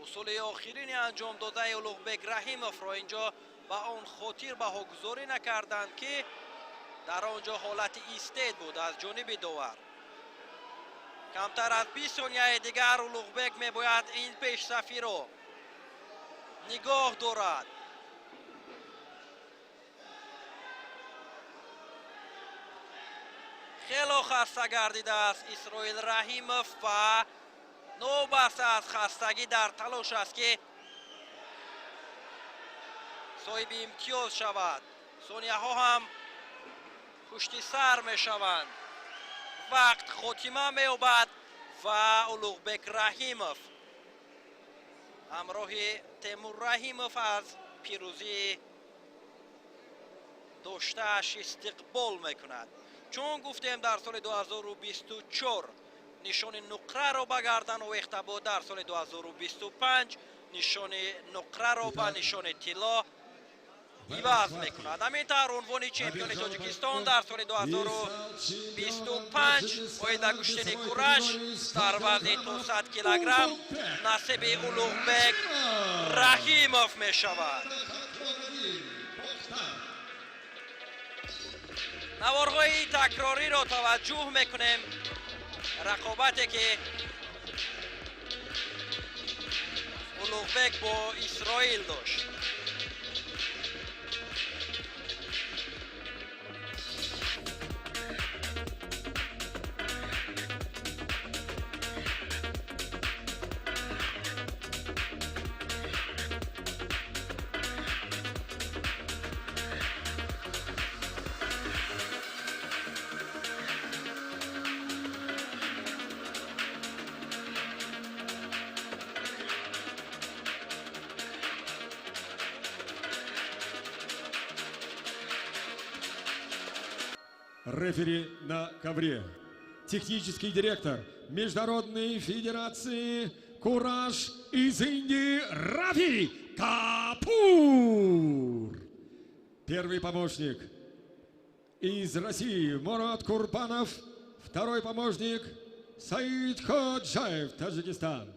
усули охирини анҷом додаи Улуғбек Раҳимовро инҷо ба он хотир баҳогузорӣ накарданд, ки дар он ҷо ҳолати истед буд аз ҷониби довар. Камтар аз 20 сонияи дигар Улуғбек мебояд ин пешсафиро нигоҳ дорад. Хело хаста гардидааст Исроил Раҳимов ва новобаста аз хастагӣ дар талош аст, ки соҳиби имтиёз шавад. Сонияҳо ҳам пушти сар мешаванд. Вақт хотима меёбад ва Улуғбек Раҳимов ҳамроҳи Темур Раҳимов аз пирӯзии доштааш истиқбол мекунад. Чун гуфтем, дар соли 2024 нишони нуқраро ба гардан овехта буд, дар соли 2025 нишони нуқраро ба нишони тилло иваз мекунад. Ҳамин тавр унвони чемпиони Тоҷикистон дар соли 2025 оид ба гӯштини кураш дар вазни то 100 килограмм насиби Улуғбек Раҳимов мешавад. Наворҳои такрориро таваҷҷӯҳ мекунем. Рақобате ки Улуғбек бо Исроил дошт. Рефери на ковре. Технический директор Международной федерации Кураж из Индии Рави Капур. Первый помощник из России Мурат Курбанов. Второй помощник Саид Ходжаев, Таджикистан.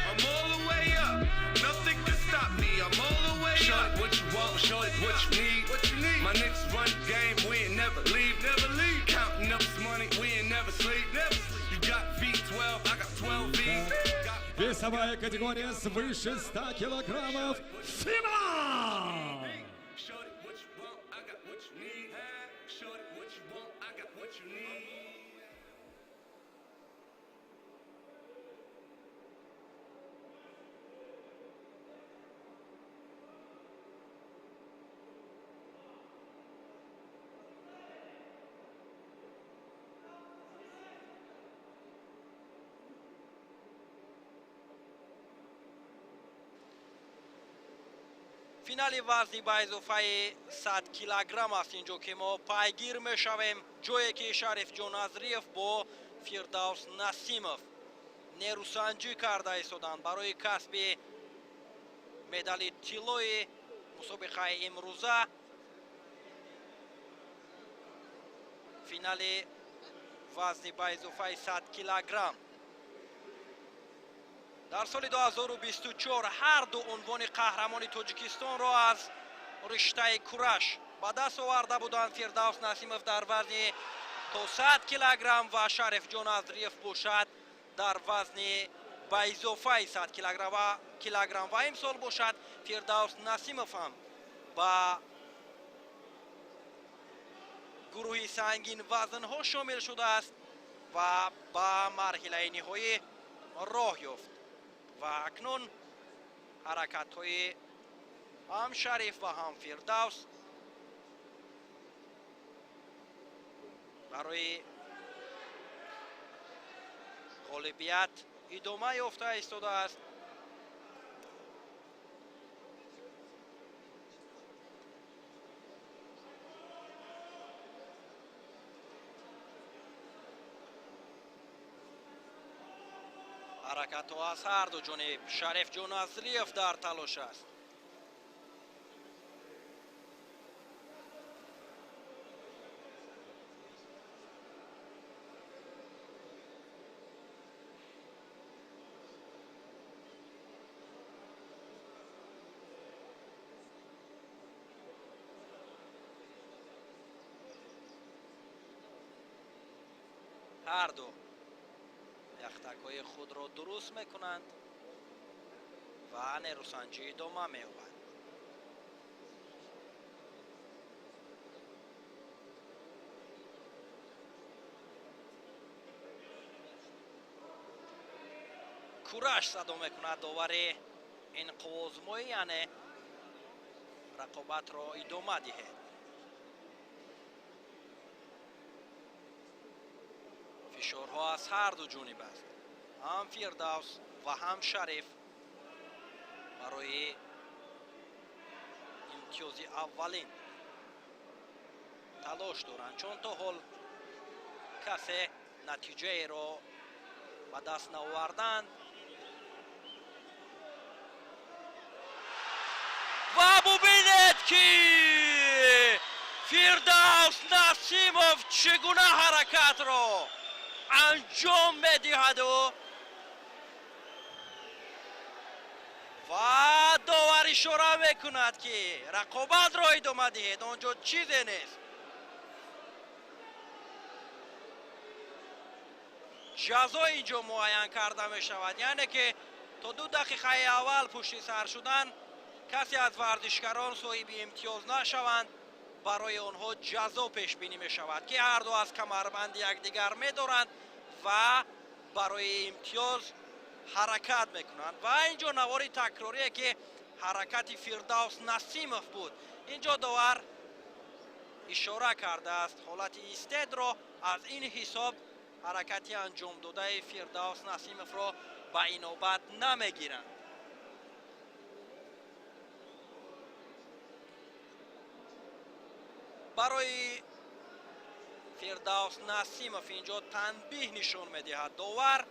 I'm all the way up. Nothing can stop me. I'm all the way up. What you want, show it what you need. What you need. My niggas run the game, we ain't never leave. Never leave. Counting up this money, we ain't never sleep. Never sleep. You got V12, I got 12 V's. Got Весовая категория свыше 100 килограммов. Финал! Shorty, what you want, I got what you need. Shorty, what you want, I got what you need. Финали вазни ба изофаи 100 килограмм аст инҷо, ки мо пайгир мешавем, ҷое ки Шарифҷон Азриев бо Фирдавс Насимов нерӯсанҷӣ карда истоданд барои касби медали тиллои мусобиқаи имрӯза. Финали вазни ба изофаи 100 килограмм. Дар соли 2024 ҳар ду унвони қаҳрамони Тоҷикистонро аз риштаи кураш ба даст оварда буданд. Фирдавс Насимов дар вазни то 100 килограмм ва Шарифҷон Азриев бошад дар вазни ба изофаи 100 килограмм ва имсол бошад Фирдавс Насимов ҳам ба гурӯҳи сангин вазнҳо шомил шудааст ва ба марҳилаи ниҳоӣ роҳ ёфт. Ва акнун ҳаракатҳои ҳам Шариф ва ҳам Фирдавс барои ғолибият идома ёфта истодааст. Ҳаракатҳо аз ҳар ду ҷониб. Шарифҷон Назриев дар талош аст. Ҳар ду яхтакҳои худро дуруст мекунанд ва нерӯсанҷӣ идома меёбад. Кураш садо мекунад довари ин қуввозмоӣ, яъне рақобатро идома диҳед. Фишорҳо аз ҳар ду ҷониб аст. Ҳам Фирдавс ва ҳам Шариф барои имтиёзи аввалин талош доранд, чун то ҳол касе натиҷаеро ба даст наоварданд. Ва бубинед, ки Фирдавс Насимов чӣ гуна ҳаракатро анҷом медиҳаду ва довар ишора мекунад, ки рақобатро идома диҳед, он ҷо чизе нест. Ҷазо инҷо муайян карда мешавад, яъне ки то 2 дақиқаи аввал пушти сар шудан касе аз варзишгарон соҳиби имтиёз нашаванд, барои онҳо ҷазо пешбинӣ мешавад, ки ҳар ду аз камарбанди якдигар медоранд ва барои имтиёз ҳаракат мекунанд. Ва инҷо навори такрорие, ки ҳаракати Фирдавс Насимов буд. Инҷо довар ишора кардааст ҳолати истедро. Аз ин ҳисоб ҳаракати анҷомдодаи Фирдавс Насимовро ба инобат намегиранд. Барои Фирдавс Насимов инҷо танбиҳ нишон медиҳад довар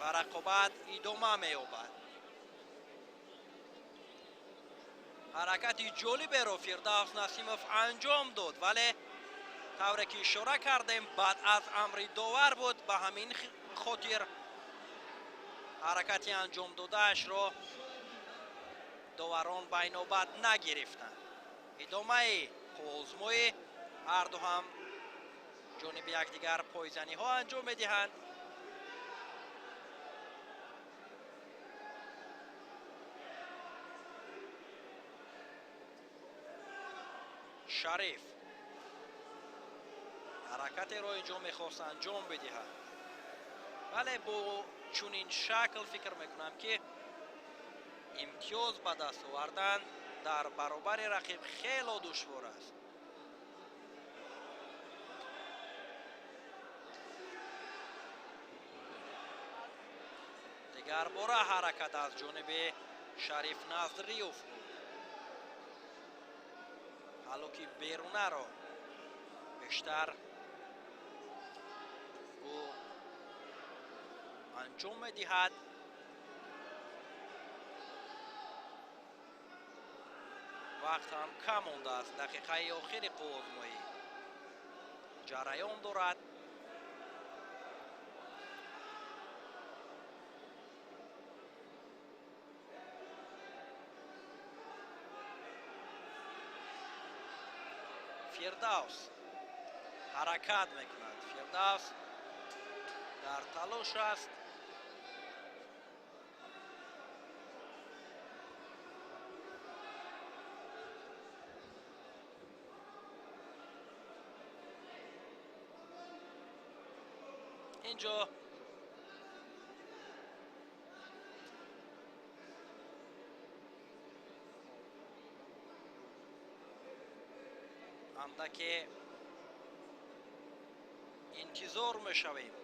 ва рақобат идома меёбад. Ҳаракати ҷолиберо Фирдавс Насимов анҷом дод, вале тавре ки ишора кардем, баъд аз амри довар буд. Ба ҳамин хотир ҳаракати анҷомдодаашро доварон ба инобат нагирифтанд. Идомаи қувваозмоӣ, ҳар ду ҳам ҷониби якдигар пойзаниҳо анҷом медиҳанд. Шариф ҳаракатеро инҷо мехост анҷом бидиҳад, вале бо чунин шакл фикр мекунам, ки имтиёз ба даст овардан дар баробари рақиб хело душвор аст. Дигарбора ҳаракат аз ҷониби Шариф Назриев буд. Ҳало ки берунаро бештар ӯ анҷом медиҳад. Вақт ҳам кам мондааст. Дақиқаи охири қувваозмоӣ ҷараён дорад. Фирдавс ҳаракат мекунад. Фирдавс дар талош аст. Инҷо андаке интизор мешавем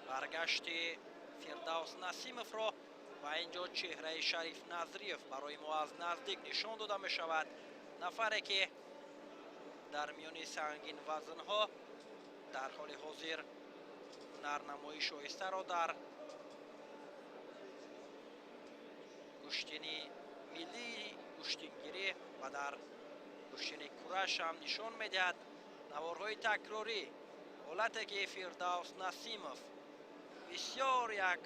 баргашти Фирдавс Насимовро ва инҷо чеҳраи Шариф Назриев барои мо аз наздик нишон дода мешавад. Нафаре ки дар миёни сангин вазнҳо дар ҳоли ҳозир Ҳунарнамои шоистаро дар гӯштини миллии гӯштингирӣ ва дар гӯштини кураш ҳам нишон медиҳад. Наворҳои такрорӣ, ҳолате ки Фирдавс Насимов бисёр як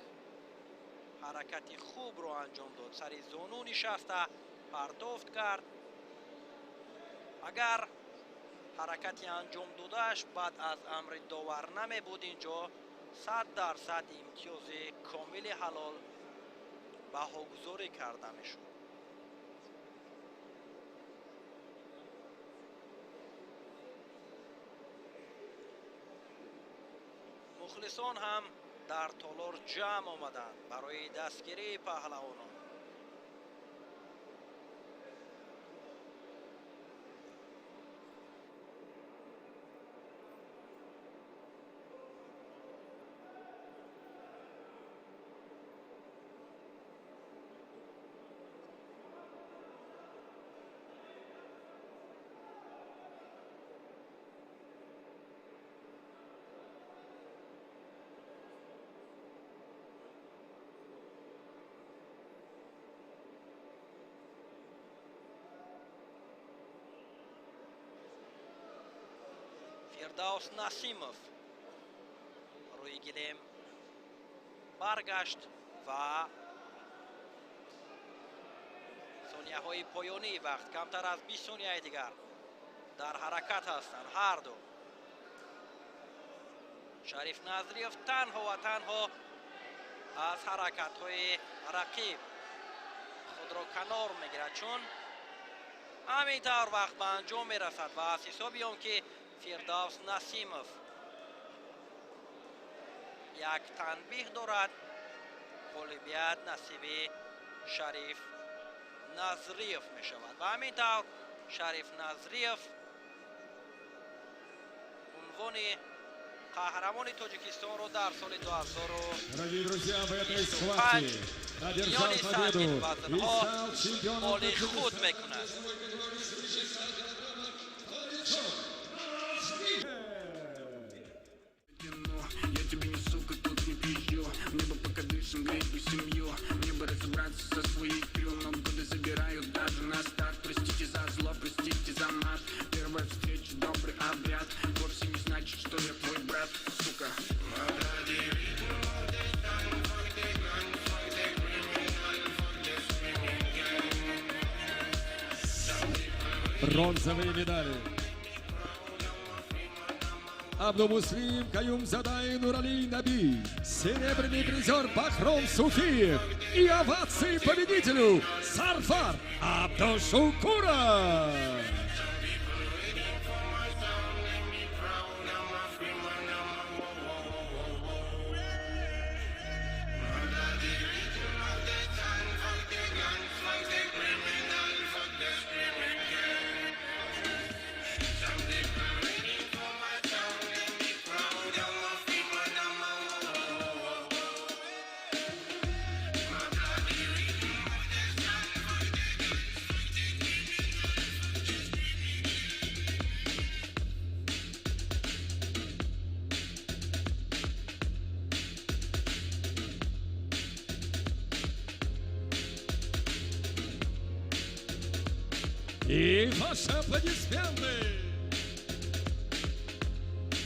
ҳаракати хубро анҷом дод, сари зону нишаста партофт кард. Агар ҳаракати анҷом додааш баъд аз амри довар намебуд, инҷо 100% имтиёзи комили ҳалол баҳогузорӣ карда мешуд. Мухлисон ҳам дар толор ҷамъ омаданд барои дастгирии паҳлавонон. Фирдавс Насимов рӯи гилем баргашт ва сонияҳои поёнии вақт, камтар аз 20 сонияи дигар, дар ҳаракат ҳастанд ҳарду. Шариф Назриев танҳо ва танҳо аз ҳаракатҳои рақиб худро канор мегирад, чун ҳамин тавр вақт ба анҷом мерасад ва аз ҳисоби он ки Фирдавс Насимов як танбиҳ дорад, ғолибият насиби Шариф Назриев мешавад. Ва ҳамин тавр Шариф Назриев унвони қаҳрамони Тоҷикистонро дар соли 2025 миёни сангин вазнҳо моли худ мекунад. Я тебе не сука, тут не пизжу. Мне бы пока дышим, греть бы семью. Мне бы разобраться со своей крю. Но годы забирают даже на старт. Простите за зло, простите за мат. Первая встреча, добрый обряд. Вовсе не значит, что я твой брат, сука. Бронзовые медали. Абдумуслим Каюмзада и Нурали Наби. Серебряный призер Бахром Суфиев. И овации победителю Сарфар Абдушукуров. И ваши аплодисменты!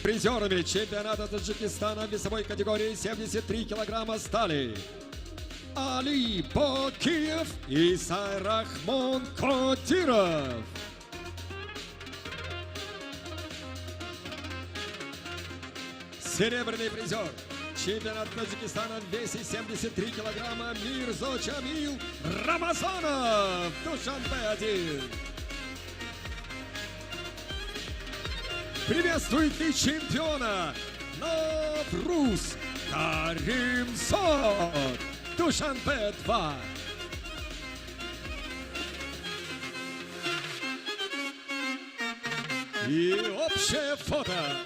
Призерами чемпионата Таджикистана в весовой категории 73 килограмма стали Али Бокиев и Сайрахмон Кодиров. Серебряный призер чемпионата Таджикистана в весе 73 килограмма Мирзо Чамил Рамазанов, Душанбе-1. Приветствуйте чемпиона Навруз Каримзод, Душанбе-2. И общее фото.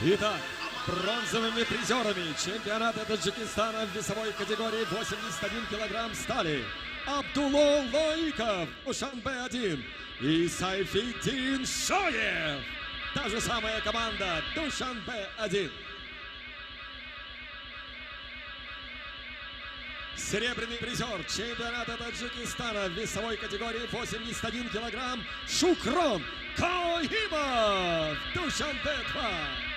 Итак, бронзовыми призерами чемпионата Таджикистана в весовой категории 81 килограмм стали Абдулло Лоиков, Душанбе-1, и Сайфиддин Шоев. Та же самая команда Душанбе-1. Серебряный призер чемпионата Таджикистана в весовой категории 81 килограмм Шукрон Коимов, Душанбе-2.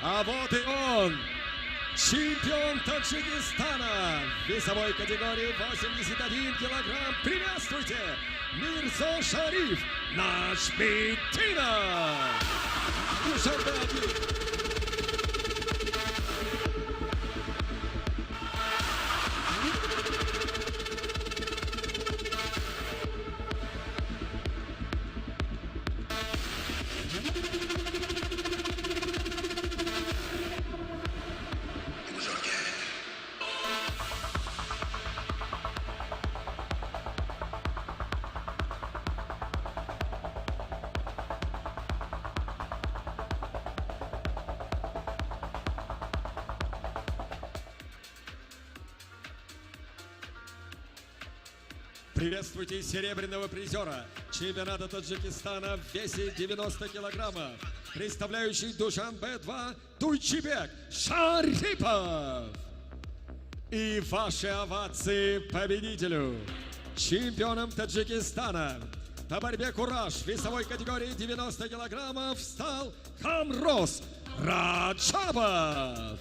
А вот и он, чемпион Таджикистана в весовой категории 81 килограмм. Приветствуйте, Мирзо Шариф Нажмиддинов. Душанбе-1. Приветствуйте серебряного призера чемпионата Таджикистана в весе 90 килограммов, представляющий Душанбе-2 Туйчибек Шарипов. И ваши овации победителю, чемпионом Таджикистана по борьбе кураш в весовой категории 90 килограммов стал Хамрос Раджабов.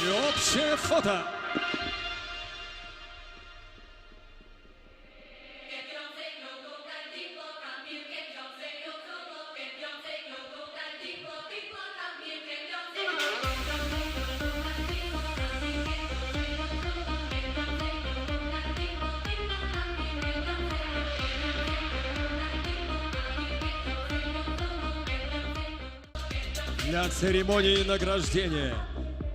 И общее фото. Для церемонии награждения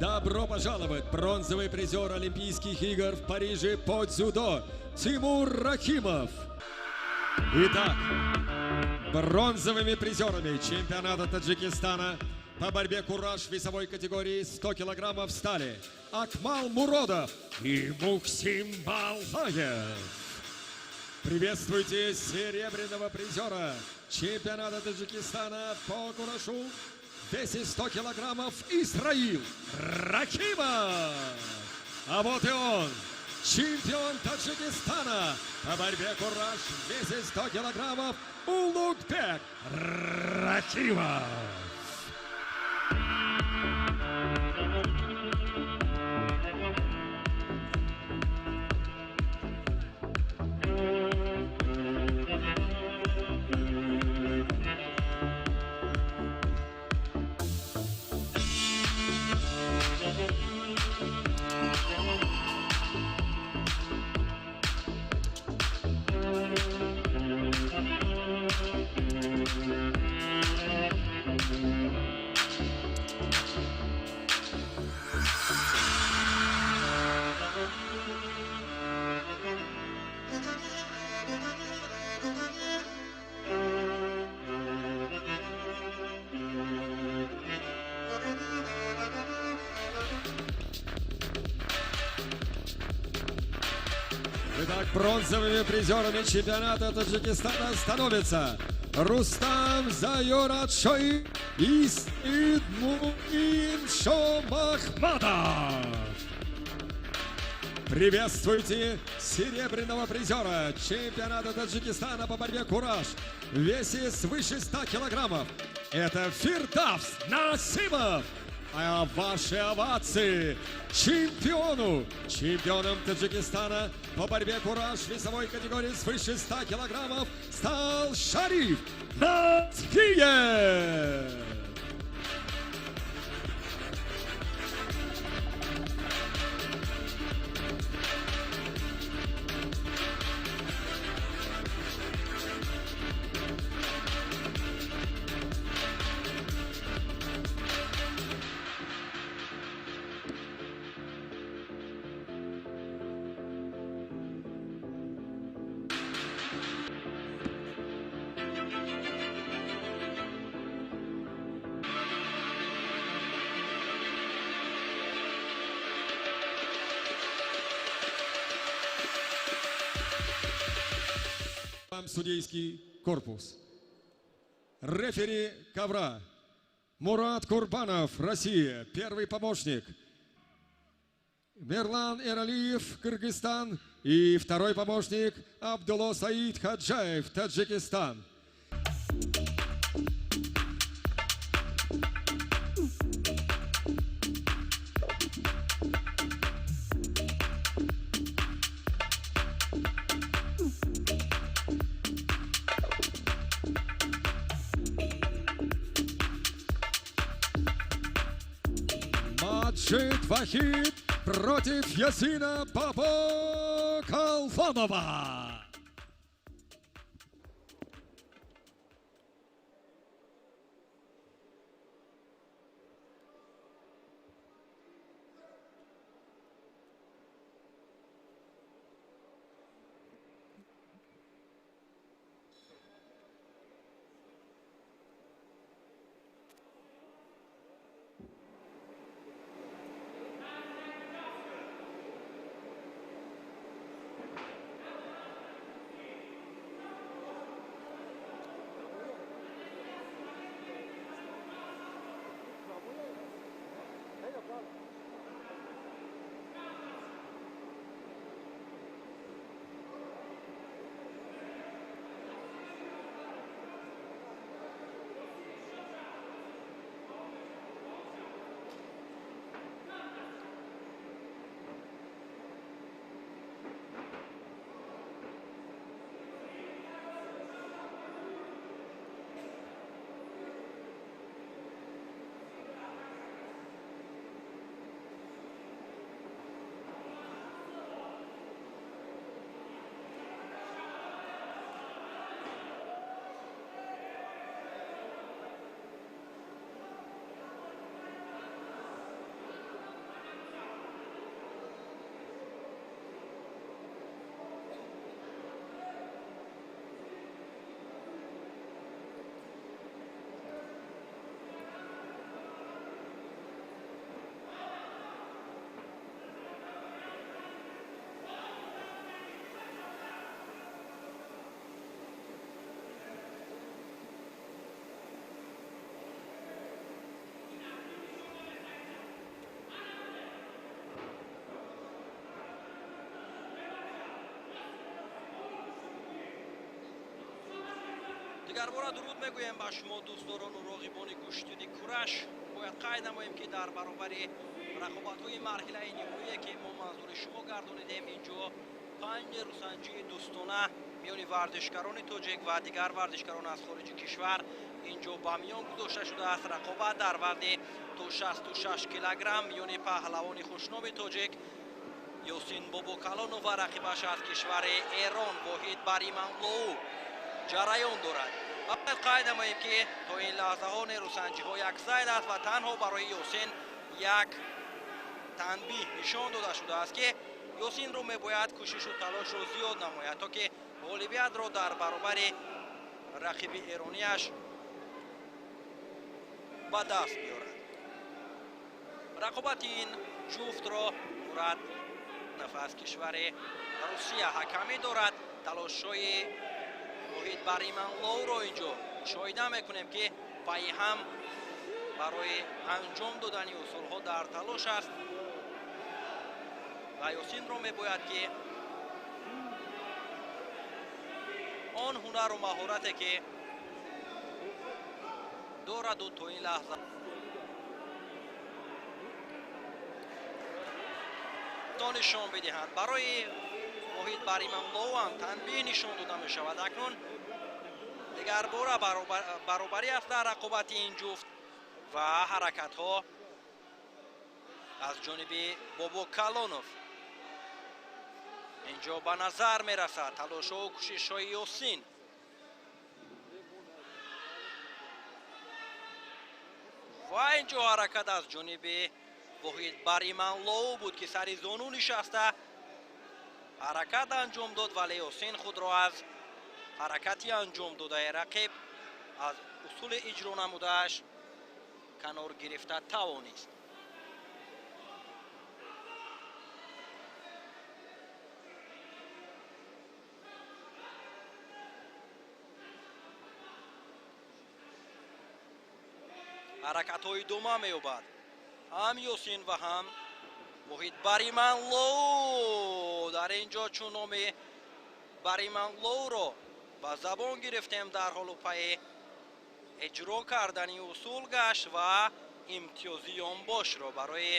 добро пожаловать, бронзовый призер Олимпийских игр в Париже по дзюдо Тимур Рахимов. Итак, бронзовыми призерами чемпионата Таджикистана по борьбе кураш в весовой категории 100 килограммов стали Акмал Муродов и Мухсин Балаев. Приветствуйте серебряного призера чемпионата Таджикистана по курашу в весе 100 килограммов Исраил Рахимов. А вот и он, чемпион Таджикистана по борьбе кураш в весе 100 килограммов Улугбек Рахимов. Итак, бронзовыми призерами чемпионата Таджикистана становятся Рустам Зайоратшои и Саид Шомахмадов. Приветствуйте серебряного призера чемпионата Таджикистана по борьбе «Кураш» в весе свыше 100 килограммов. Это Фирдавс Насимов. А ваши овации чемпиону, чемпионом Таджикистана по борьбе «Кураш» в весовой категории свыше 100 килограммов стал Шариф Натхиев. Вам судейский корпус. Рефери ковра Мурат Курбанов, Россия, первый помощник. Мерлан Эралиев, Кыргызстан. И второй помощник Абдулло Саид Хаджаев, Таджикистан. Маджид Вахид против Ясина Бабо Калфанова. Дигарбора дуруд мегӯем ба шумо, дӯстдорону роғибони гӯштини кураш. Бояд қайд намоем, ки дар баробари рақобатҳои марҳилаи ниҳоие, ки мо манзури шумо гардонидем, инҷо панҷ нерӯсанҷии дӯстона миёни варзишгарони тоҷик ва дигар варзишгарон аз хориҷи кишвар инҷо ба миён гузошта шудааст. Рақобат дар вазни то 66 килограмм миёни паҳлавони хушноми тоҷик Ёсин Бобокалонов ва рақибаш аз кишвари Эрон Воҳид Бариманлоу ҷараён дорад. Ва бояд қайд намоем, ки то ин лаҳзаҳо нерӯсанҷиҳо якзайд аст ва танҳо барои Ёсин як танбиҳ нишон дода шудааст, ки Ёсинро мебояд кӯшишу талошро зиёд намояд, то ки ғолибиятро дар баробари рақиби эронияш ба даст биёрад. Рақобати ин ҷуфтро Мурад Плотнов аз кишвари Русия ҳакамӣ дорад. Талошҳои Воҳид Бариманловро инҷо мушоҳида мекунем, ки пайи ҳам барои анҷом додани усулҳо дар талош аст ва Ёсинро мебояд, ки он ҳунару маҳорате, ки дораду то ин лаҳза то нишон бидиҳанд. Барои Воҳид Бариманлов ҳам танбеҳ нишон дода мешавад. Акнун дигарбора баробарӣ аст дар рақобати ин ҷуфт ва ҳаракатҳо аз ҷониби Бобокалонов инҷо ба назар мерасад. Талошҳову кӯшишҳои Ёсин ва инҷо ҳаракат аз ҷониби Воҳид Бариманлов буд, ки сари зону нишаста ҳаракат анҷом дод, вале Ёсин худро аз ҳаракати анҷом додаи рақиб, аз усули иҷро намудааш канор гирифта тавонист. Ҳаракатҳо идома меёбад ҳам Ёсин ва ҳам Воҳид Бариманлов. Дар ин ҷо чун номи Бариманловро ба забон гирифтем, дар ҳолу пайи иҷро кардани усул гашт ва имтиёзи ёнбошро барои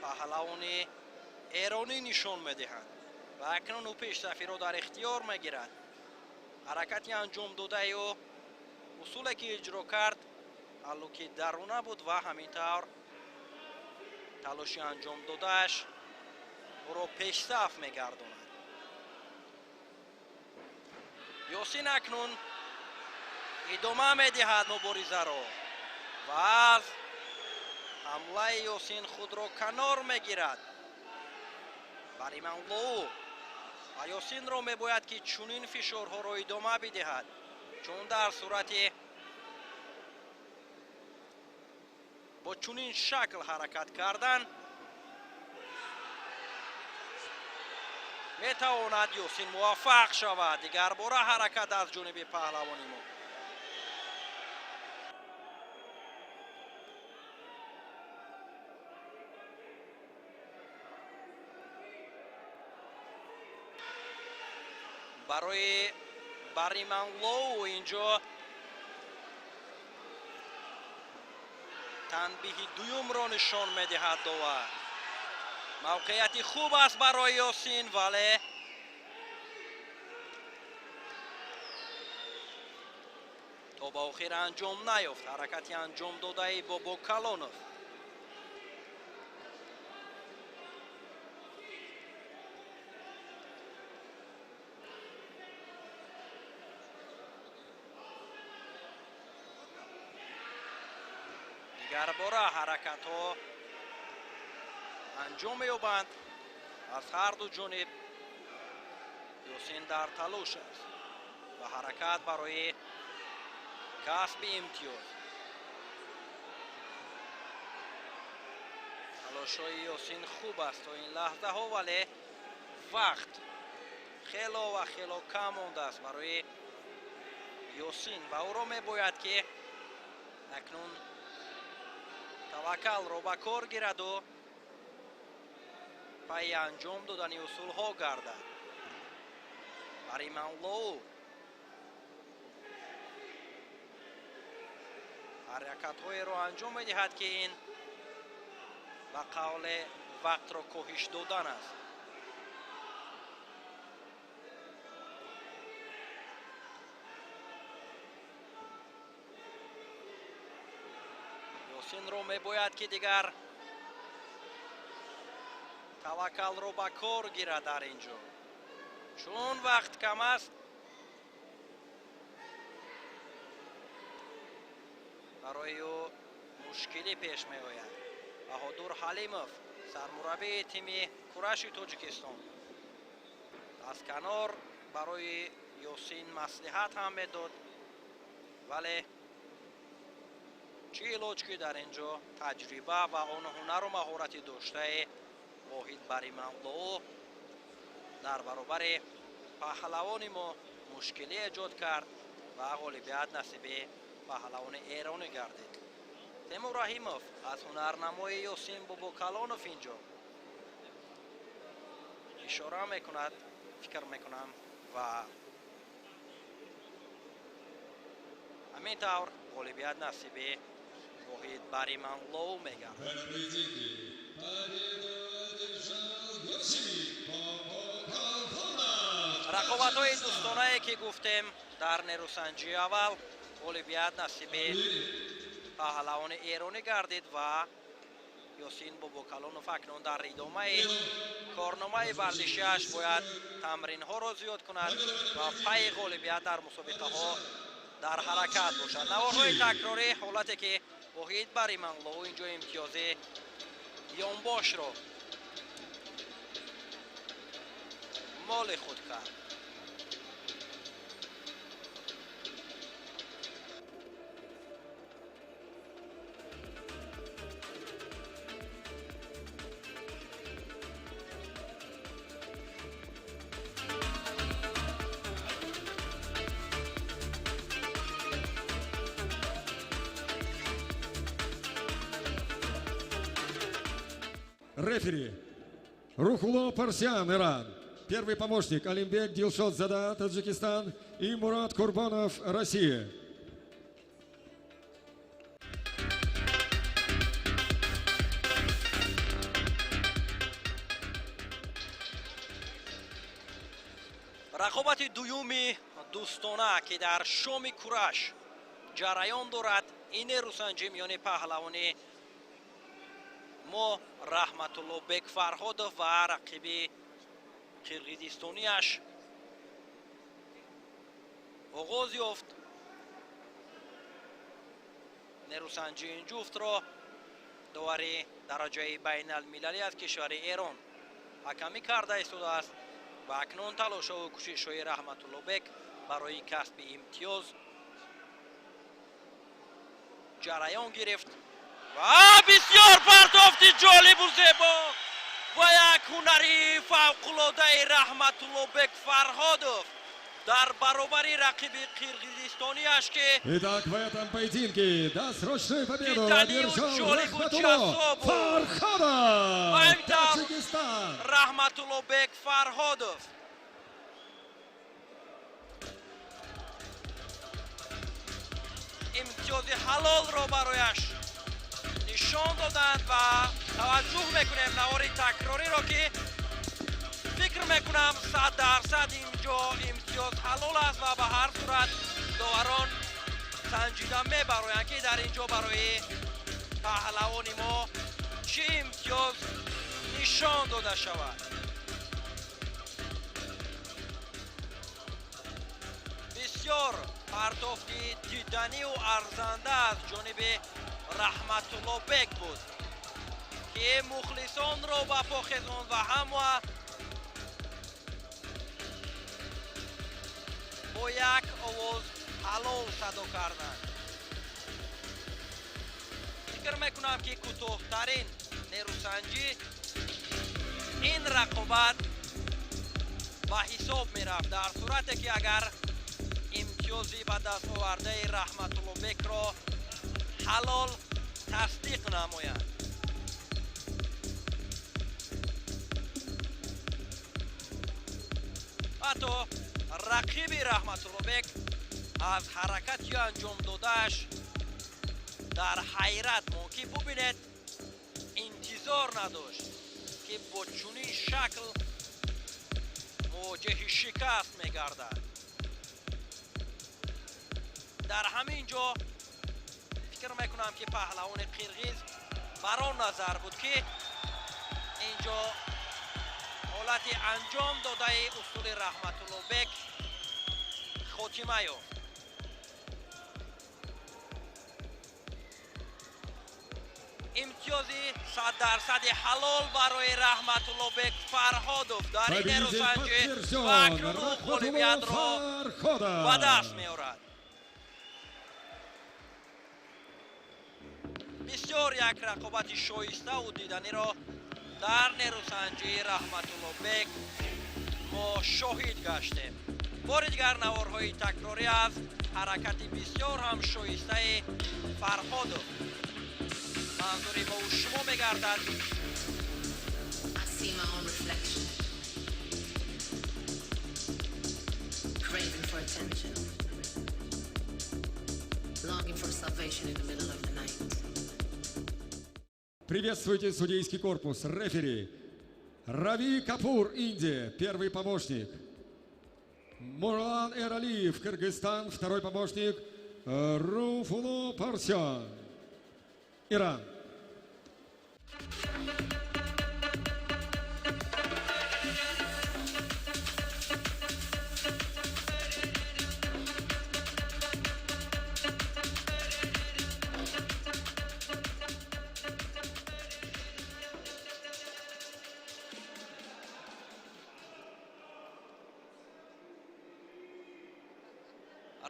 паҳлавони эронӣ нишон медиҳанд ва акнун ӯ пешсафиро дар ихтиёр мегирад. Ҳаракати анҷом додаи ӯ, усуле ки иҷро кард, ҳаллуки даруна буд ва ҳамин тавр талоши анҷом додааш ӯро пешсаф мегардонад. Ёсин акнун идома медиҳад муборизаро ва аз ҳамлаи Ёсин худро канор мегирад Бариманлов ва Ёсинро мебояд, ки чунин фишорҳоро идома бидиҳад, чун дар сурати бо чунин шакл ҳаракат кардан метавонад Ёсин муваффақ шавад. Дигарбора ҳаракат аз ҷониби паҳлавони мо. Барои Бариманлов инҷо танбиҳи дуюмро нишон медиҳад довар. Мавқеияти хуб аст барои Ёсин, вале то ба охир анҷом наёфт ҳаракати анҷом додаи Бобокалонов. Дигарбора ҳаракатҳо анҷом меёбанд аз ҳар ду ҷониб. Ёсин дар талош аст ва ҳаракат барои касби имтиёз. Талошҳои Ёсин хуб аст то ин лаҳзаҳо, вале вақт хело ва хело кам мондааст барои Ёсин ва ӯро мебояд, ки акнун таваккалро ба кор гираду пайи анҷом додани усулҳо гардад. Бариманлов ҳаракатҳоеро анҷом медиҳад, ки ин ба қавле вақтро коҳиш додан аст. Ёсинро мебояд, ки дигар таваккалро ба кор гирад дар ин ҷо, чун вақт кам аст. Барои ӯ мушкилӣ пеш меояд. Баҳодур Ҳалимов, сармураббии тими кураши Тоҷикистон, аз канор барои Ёсин маслиҳат ҳам медод, вале чӣ илоҷ, ки дар ин ҷо таҷриба ва он ҳунару маҳорати доштаи Воҳид Бариманлоу дар баробари паҳлавони мо мушкилӣ эҷод кард ва ғолибият насиби паҳлавони эронӣ гардид. Темур Раҳимов аз ҳунарнамои Ёсин Бобокалонов инҷо ишора мекунад, фикр мекунам, ва ҳамин тавр ғолибият насиби Воҳид Бариманлоу мегардад. Рақобатҳои дӯстонае ки гуфтем дар нерӯсанҷии аввал ғолибият насиби паҳлавони эронӣ гардид ва Ёсин Бобокалонов акнун дар идомаи корномаи варзишиаш бояд тамринҳоро зиёд кунад ва пайи ғолибият дар мусобиқаҳо дар ҳаракат бошад. Наворҳои такрорӣ ҳолате ки Воҳид Бариманлоу инҷо имтиёзи ёнбошро моли худ кард. Рефери Рухулло Парсиан, Иран. Первый помощник Алимбек Дилшодзада, Таджикистан, и Мурат Курбанов, Россия. Рақобати дуюми дӯстона ки дар шоми кураш ҷараён дорад, ин нерӯсанҷӣ миёни паҳлавони мо Раҳматуллобек Фарҳодов ва рақиби қирғизистонияш оғоз ёфт. Нерӯсанҷии ин ҷуфтро довари дараҷаи байналмилалӣ аз кишвари Эрон ҳакамӣ карда истодааст ва акнун талошову кӯшишҳои Раҳматуллобек барои касби имтиёз ҷараён гирифт ва бисёр партофти ҷолибу зебо ва як ҳунари фавқулодаи Раҳматуллобек Фарҳодов дар баробари рақиби қирғизистонияш ки Итак, в этом поединке досрочную победу Диданию одержал ҷолибу Рахматулло ҷаззобу Фарходов, Ҳамин тавр Таджикистан. Раҳматуллобек Фарҳодов имтиёзи ҳалолро барояш нишон доданд ва таваҷҷӯҳ мекунем навори такрориро ки фикр мекунам 100% инҷо имтиёз ҳалол аст ва ба ҳар сурат доварон санҷида мебароянд ки дар инҷо барои паҳлавони мо чӣ имтиёз нишон дода шавад. Бисёр партофти диданию арзанда аз ҷониби Раҳматуллобек буд ки мухлисонро ба по хезонд ва ҳама бо як овоз ҳалол садо карданд. Фикр мекунам ки кӯтоҳтарин нерӯсанҷӣ ин рақобат ба ҳисоб мерафт дар сурате ки агар имтиёзи ба даст овардаи Раҳматуллобекро ҳалол тасдиқ намоянд. Ҳатто рақиби Раҳматуллобек аз ҳаракати анҷом додааш дар ҳайрат монд ки бубинед, интизор надошт ки бо чунин шакл мувоҷиҳи шикаст мегардад. Дар ҳамин ҷо фикр мекунам ки паҳлавони қирғиз бар он назар буд ки инҷо ҳолати анҷом додаи усули Раҳматуллобек хотима ёфт. Имтиёзи 100% ҳалол барои Раҳматуллобек Фарҳодов дар ин Победитель нерӯсанҷӣ подтвержден. ва акнун ӯ Рахматулло ғолибиятро Фарходов. ба даст меорад. Бисёр як рақобати шоиставу диданиро Дар нерӯсанҷии Раҳматуллобек мо шоҳид гаштем. Бори дигар наворҳои такрорӣ аз ҳаракати бисёр ҳам шоистаи Фарҳодов манзури мову шумо мегардад. I see my own reflection, craving for attention, longing for salvation in the middle of the night. Приветствуйте судейский корпус. Рефери Рави Капур, Индия, первый помощник. Мурлан Эралиев, Кыргызстан, второй помощник. Руфуло Парсян, Иран.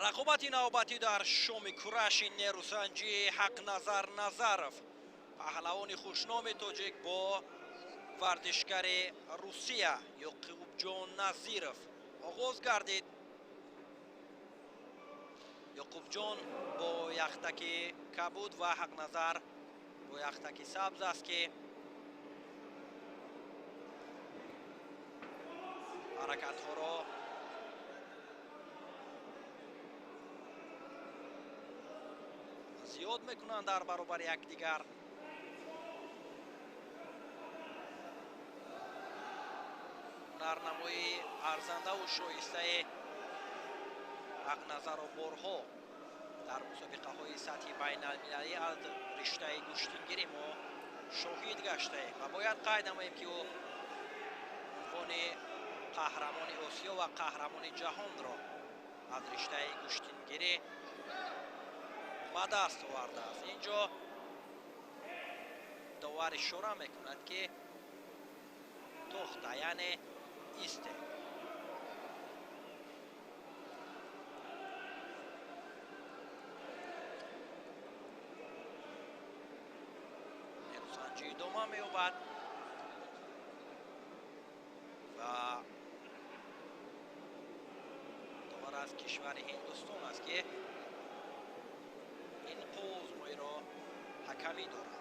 Рақобати навбатӣ дар шоми кураши нерӯсанҷӣ: Ҳақназар Назаров, паҳлавони хушноми тоҷик, бо варзишгари Русия Ёқубҷон Назиров оғоз гардид. Ёқубҷон бо яхтаки кабуд ва Ҳақназар бо яхтаки сабз аст, ки ҳаракатҳоро зиёд мекунанд дар баробари якдигар. Ҳунарнамоии арзандаву шоистаи Ҳақназарро борҳо дар мусобиқаҳои сатҳи байналмилалӣ аз риштаи гӯштингирӣ мо шоҳид гаштаем ва бояд қайд намоем, ки ӯ унвони қаҳрамони Осиё ва қаҳрамони ҷаҳонро аз риштаи гӯштингирӣ ба даст овардааст. Ин ҷо довар ишора мекунад, ки тохта, яъне исте. Нерӯсанҷӣ идома меёбад ва довар аз кишвари Ҳиндустон аст, ки ин қӯзмоиро ҳакамӣ дорад.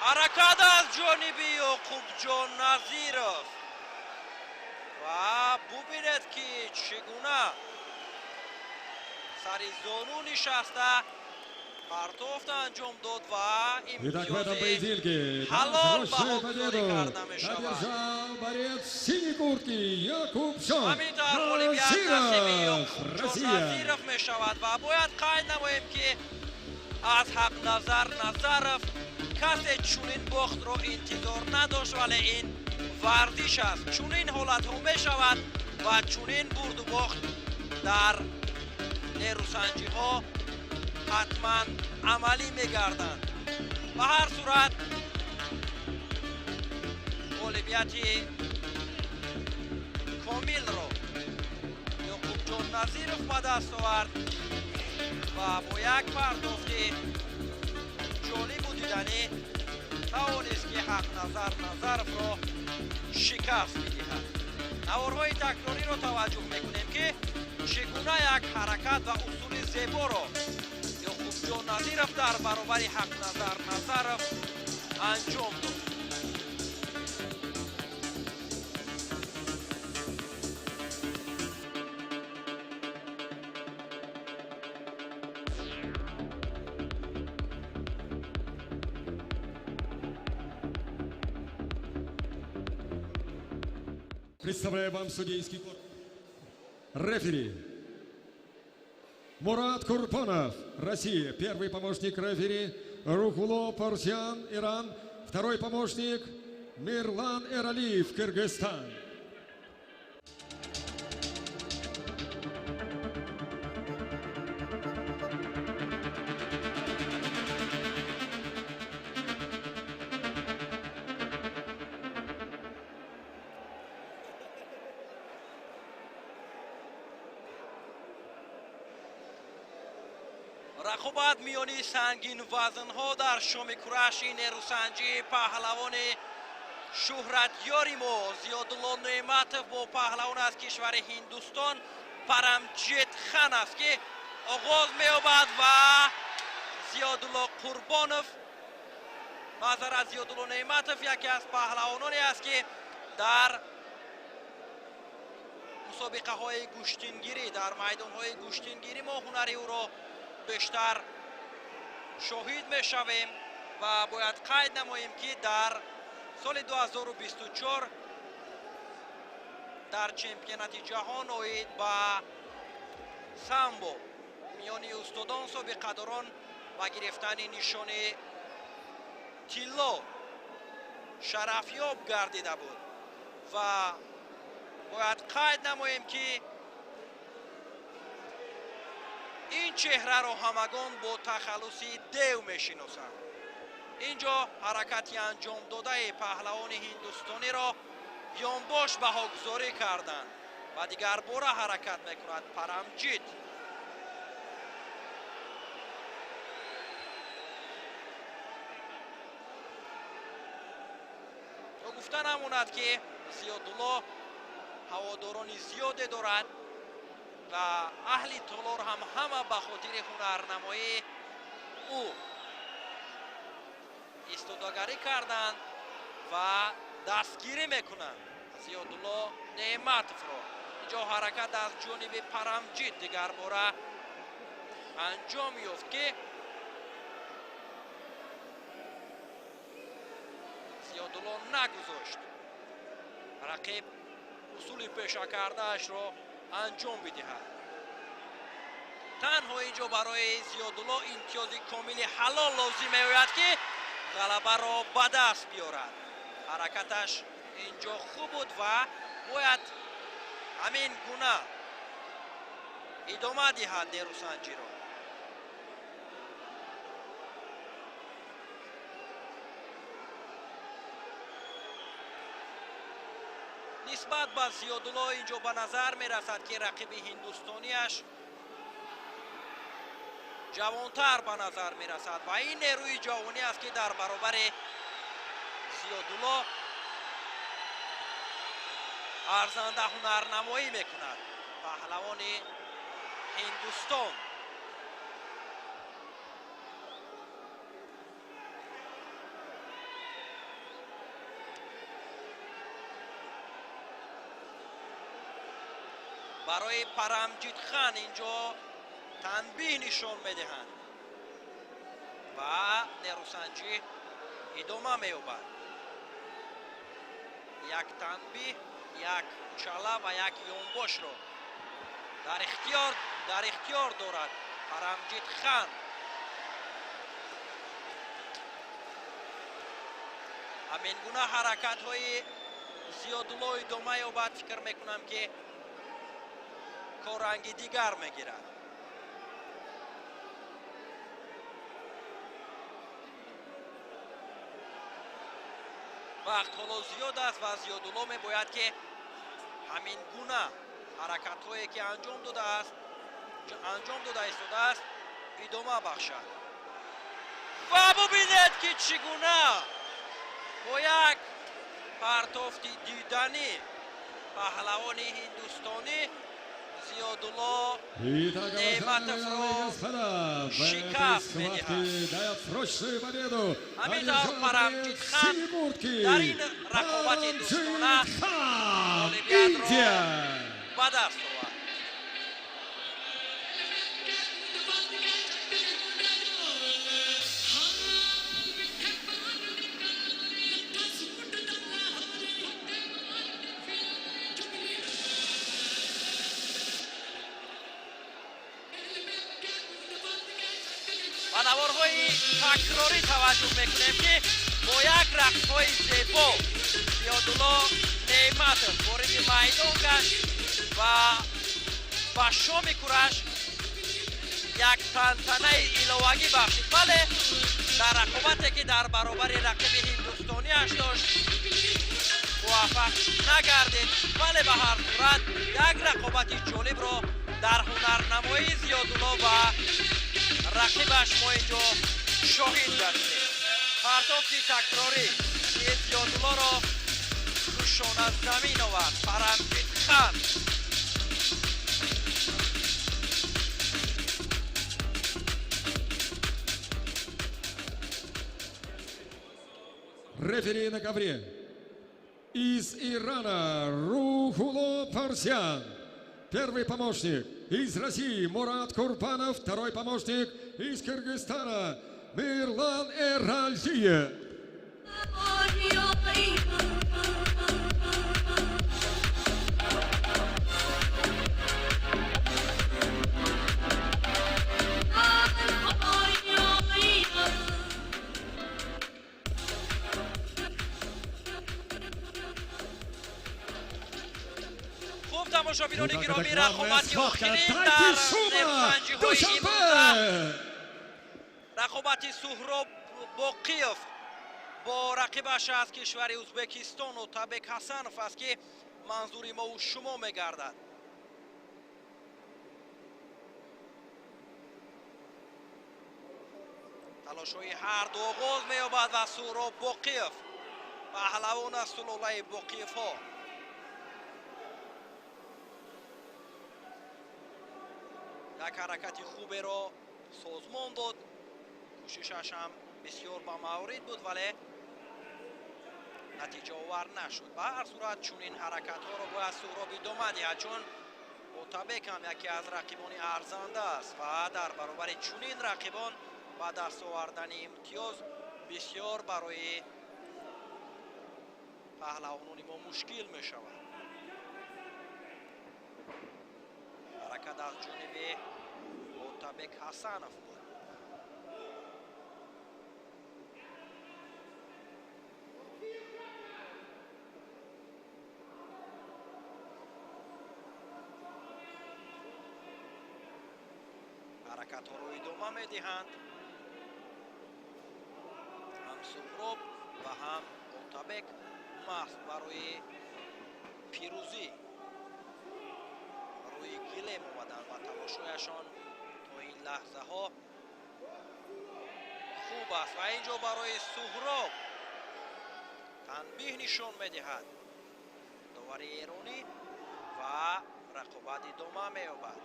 Ҳаракат аз ҷониби Ёқубҷон Назиров ва бубинед, ки чӣ гуна сари зону нишаста партофт анҷом дод ва Итак, в этом имтиёзи поединке ҳалол досрочную баҳогузорӣ победу карда мешавад. одержал борец в синей куртке Якубджон Ҳамин тавр ғолибият насиби Назиров, Ёқубҷон Россия. Назиров мешавад ва бояд қайд намоем, ки аз Ҳақназар Назаров касе чунин бохтро интизор надошт, вале ин варзиш аст, чунин ҳолатҳо мешавад ва чунин бурду бохт дар нерӯсанҷиҳо ҳатман амалӣ мегарданд. Ба ҳар сурат, ғолибияти комилро Ёқубҷон Назиров ба даст овард ва бо як пардохти ҷолибу диданӣ тавонист, ки Ҳақназар Назаровро шикаст бидиҳад. Наворҳои такрориро таваҷҷӯҳ мекунем, ки чӣ гуна як ҳаракат ва усули зеборо Ёқубҷон Назиров дар баробари Ҳақназар Назаров анҷом дод. Представляю вам судейский корпус. Рефери Мурат Курпонов, Россия. Первый помощник рефери Рухуло Парсян, Иран. Второй помощник Мирлан Эралиев, Кыргызстан. Рақобат миёни сангинвазнҳо дар шоми кураши нерӯсанҷӣ: паҳлавони Шӯҳратёри мо Зиёдулло Неъматов бо паҳлавон аз кишвари Ҳиндустон Парамҷит Хан аст, ки оғоз меёбад ва Зиёдулло Қурбонов, маъзарат, Зиёдулло Неъматов яке аз паҳлавононе аст, ки дар мусобиқаҳои гӯштингирӣ, дар майдонҳои гӯштингирӣ мо ҳунари ӯро бештар шоҳид мешавем. Ва бояд қайд намоем, ки дар соли 2024 дар чемпионати ҷаҳон оид ба самбо миёни устодон, собиқадорон ба гирифтани нишони тилло шарафёб гардида буд. Ва бояд қайд намоем, ки ин чеҳраро ҳамагон бо тахаллуси Дев мешиносанд. Ин ҷо ҳаракати анҷомдодаи паҳлавони ҳиндустониро ёнбош баҳогузорӣ карданд ва дигарбора ҳаракат мекунад Парамҷит. То гуфта намонад, ки Зиёдулло ҳаводорони зиёде дорад ва аҳли толор ҳам ҳама ба хотири ҳунарнамоии ӯ истодагарӣ карданд ва дастгирӣ мекунанд Зиёдулло Неъматовро. Инҷо ҳаракат аз ҷониби Парамҷит дигарбора анҷом ёфт, ки Зиёдулло нагузошт рақиб усули пешакардаашро анҷом бидиҳад. Танҳо инҷо барои Зиёдулло имтиёзи комили ҳалол лозим меояд, ки ғалабаро ба даст биёрад. Ҳаракаташ инҷо хуб буд ва бояд ҳамин гуна идома диҳад нерӯсанҷиро. Нисбат ба Зиёдулло инҷо ба назар мерасад, ки рақиби ҳиндустонияш ҷавонтар ба назар мерасад ва ин нерӯи ҷавонӣ аст, ки дар баробари Зиёдулло арзанда ҳунарнамоӣ мекунад паҳлавони Ҳиндустон. Барои Парамҷит Хан инҷо танбиҳ нишон медиҳанд ва нерӯсанҷӣ идома меёбад. Як танбиҳ, як чала ва як ёнбошро дар ихтиёр дорад Парамҷит Хан. Ҳамин гуна ҳаракатҳои Зиёдулло идома ёбад, фикр мекунам, ки корранги дигар мегирад. Вақт ҳоло зиёд аст ва Зиёдулло мебояд, ки ҳамин гуна ҳаракатҳое, ки анҷом дода истодааст, идома бахшад. Ва бубинед, ки чӣ гуна бо як партофти диданӣ паҳлавони ҳиндустонӣ Зиёдулло Неъматовро шикаст медиҳад. Ҳамин тавр Парамҷит Хан дар ин рақобати дӯстона ғолибиятро ба даст овард. Ба наворҳои такрорӣ таваҷҷӯҳ мекунем, ки бо як рақсҳои зебо Зиёдулло Неъматов вориди майдон гашт ва ба шоми кураш як тантанаи иловагӣ бахшид. Вале дар рақобате, ки дар баробари рақиби ҳиндустониаш дошт, муваффақ нагардид. Вале ба ҳар сурат як рақобати ҷолибро дар ҳунарнамоии Зиёдулло ва рақибаш мо инҷо шоҳид гаштем. Партофти такрорӣ, ки Зиёдуллоро нишона замин овард Парамҷит Хан. Рефери на ковре. Из Ирана Рухуло Парсян. Первый помощник из России Мурат Курбанов. Второй помощник из Кыргызстана Мирлан Эральзиев. Хуб, тамошобинони гиромӣ, рақобати охирин дар нерӯсанҷиҳои имрӯза, рақобати Суҳроб Боқиев бо рақибаш аз кишвари Ӯзбекистон Отабек Ҳасанов аст, ки манзури мову шумо мегардад. Талошҳои ҳарду оғоз меёбад ва Суҳроб Боқиев паҳлавон аз сулолаи Боқиевҳо як ҳаракати хуберо созмон дод. Кӯшишаш ҳам бисёр ба маврид буд, вале натиҷаовар нашуд. Ба ҳар сурат, чунин ҳаракатҳоро бояд Суҳроб идома диҳад, чун Отабек ҳам яке аз рақибони арзанда аст ва дар баробари чунин рақибон ба даст овардани имтиёз бисёр барои паҳлавонони мо мушкил мешавад. Ҳаракат аз ҷониби Отабек Ҳасанов буд. Ҳаракатҳоро идома медиҳанд ҳам Суҳроб ва ҳам Отабек, маҳз барои пирӯзӣ рӯи гилем омаданд ва тамошояшон то ин лаҳзаҳо хуб аст. Ва ин ҷо барои Суҳроб танбиҳ нишон медиҳад довари эронӣ ва рақобат идома меёбад.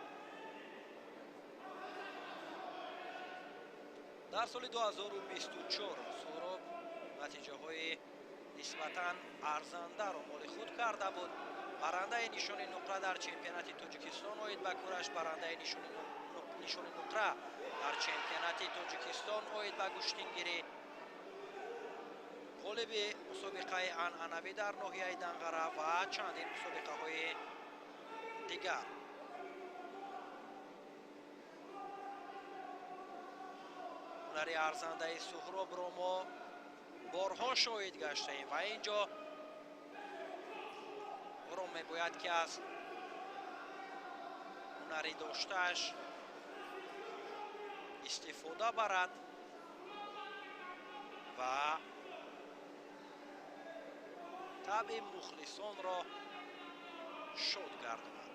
Дар соли 2024 Суҳроб натиҷаҳои нисбатан арзандаро моли худ карда буд. Барандаи нишони нуқра дар чемпионати Тоҷикистон оид ба кураш, барандаи нишони нуқра дар чемпионати Тоҷикистон оид ба гӯштингирӣ, ғолиби мусобиқаи анъанавӣ дар ноҳияи Данғара ва чандин мусобиқаҳои дигар. Ҳунари арзандаи Суҳробро мо борҳо шоҳид гаштаем ва ин ҷо ӯро мебояд, ки аз ҳунари доштааш истифода барад ва табъи мухлисонро шод гардонад.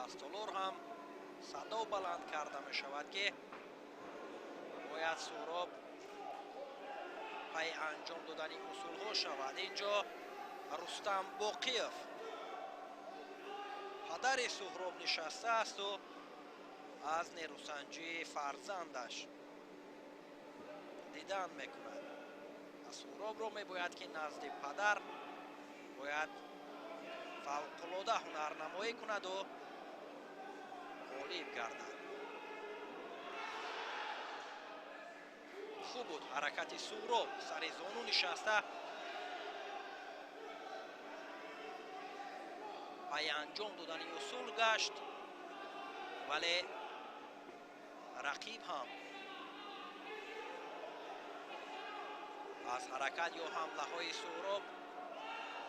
Аз толор ҳам садо баланд карда мешавад, ки бояд Суҳроб пайи анҷом додани усулҳо шавад. Ин ҷо Рустам Боқиев, падари Суҳроб, нишастаасту аз нерӯсанҷии фарзандаш дидан мекунад. Суҳробро мебояд, ки назди падар бояд фавқулода ҳунарнамоӣ кунаду ғолиб гардад. Хуб буд ҳаракати Суҳроб, сари зону нишаста пайи анҷом додани усул гашт, вале рақиб ҳам аз ҳаракат ё ҳамлаҳои Суҳроб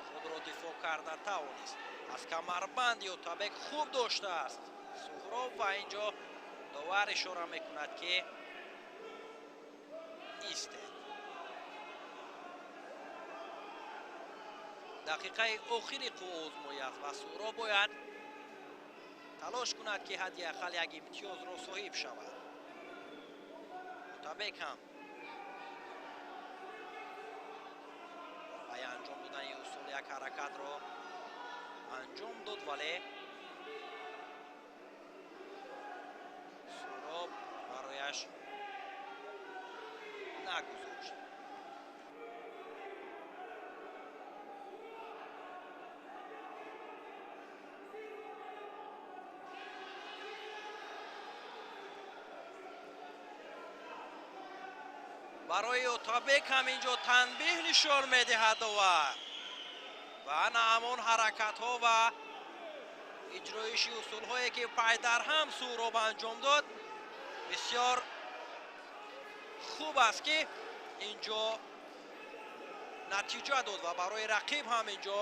худро дифоъ карда тавонист. Аз камарбанд Отабек хуб доштааст Суҳроб ва ин ҷо довар ишора мекунад, ки истед. Дақиқаи охири қувваозмоӣ аст ва Суҳроб бояд талош кунад, ки ҳадди ақал як имтиёзро соҳиб шавад. Отабек ҳам Як ҳаракатро анҷом дод, вале Суҳроб барояш нагузошт. Барои Отабек ҳам инҷо танбеҳ нишон медиҳад довар ва на ҳамон ҳаракатҳо ва иҷроиши усулҳое, ки пайдарҳам Суҳроб анҷом дод. Бисёр хуб аст, ки инҷо натиҷа дод ва барои рақиб ҳам инҷо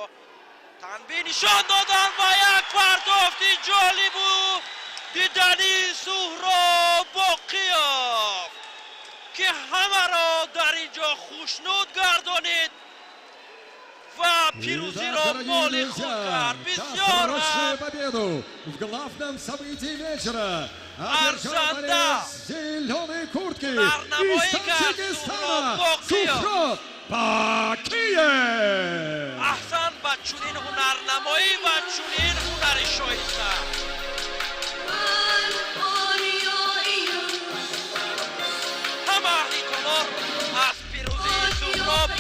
танбеҳ нишон доданд. Ва як пардохти ҷолибу дидании Суҳроб Боқиёв, ки ҳамаро дар ин ҷо хушнуд гардонид ва пирӯзиро моли худ кард. Бисёр победу в главном событии вечера одержал борец зеленой куртки из Таджикистана Сухроб Бакиев. Аҳсан ба чунин ҳунарнамоӣ ва чунин ҳунари шоиста. Ҳама аҳли толор аз пирӯзии Суҳроб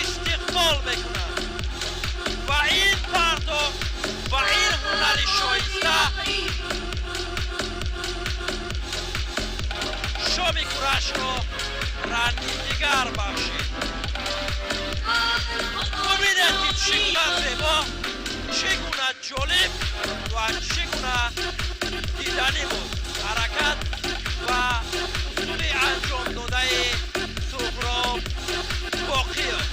истиқбол мекунанд ва ин пардохт ва ин ҳунари шоиста шоми курашро ранги дигар бахшид. Бубинед, ки чӣ гуна зебо, чӣ гуна ҷолиб ва чӣ гуна диданӣ буд ҳаракат ва усули анҷом додаи Суҳроб Боқиёв.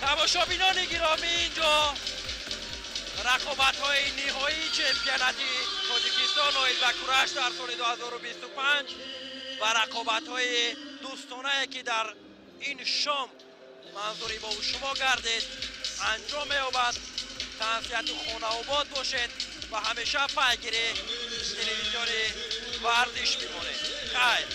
Тамошобинони гиромӣ, инҷо рақобатҳои ниҳоии чемпионати Тоҷикистон оид ба кураш дар соли 2025 ва рақобатҳои дӯстонае, ки дар ин шом манзури бову шумо гардид, анҷом меёбад. Тансиҳату хонаобод бошед ва ҳамеша пайгири телевизиони варзиш бимонед. Хайр.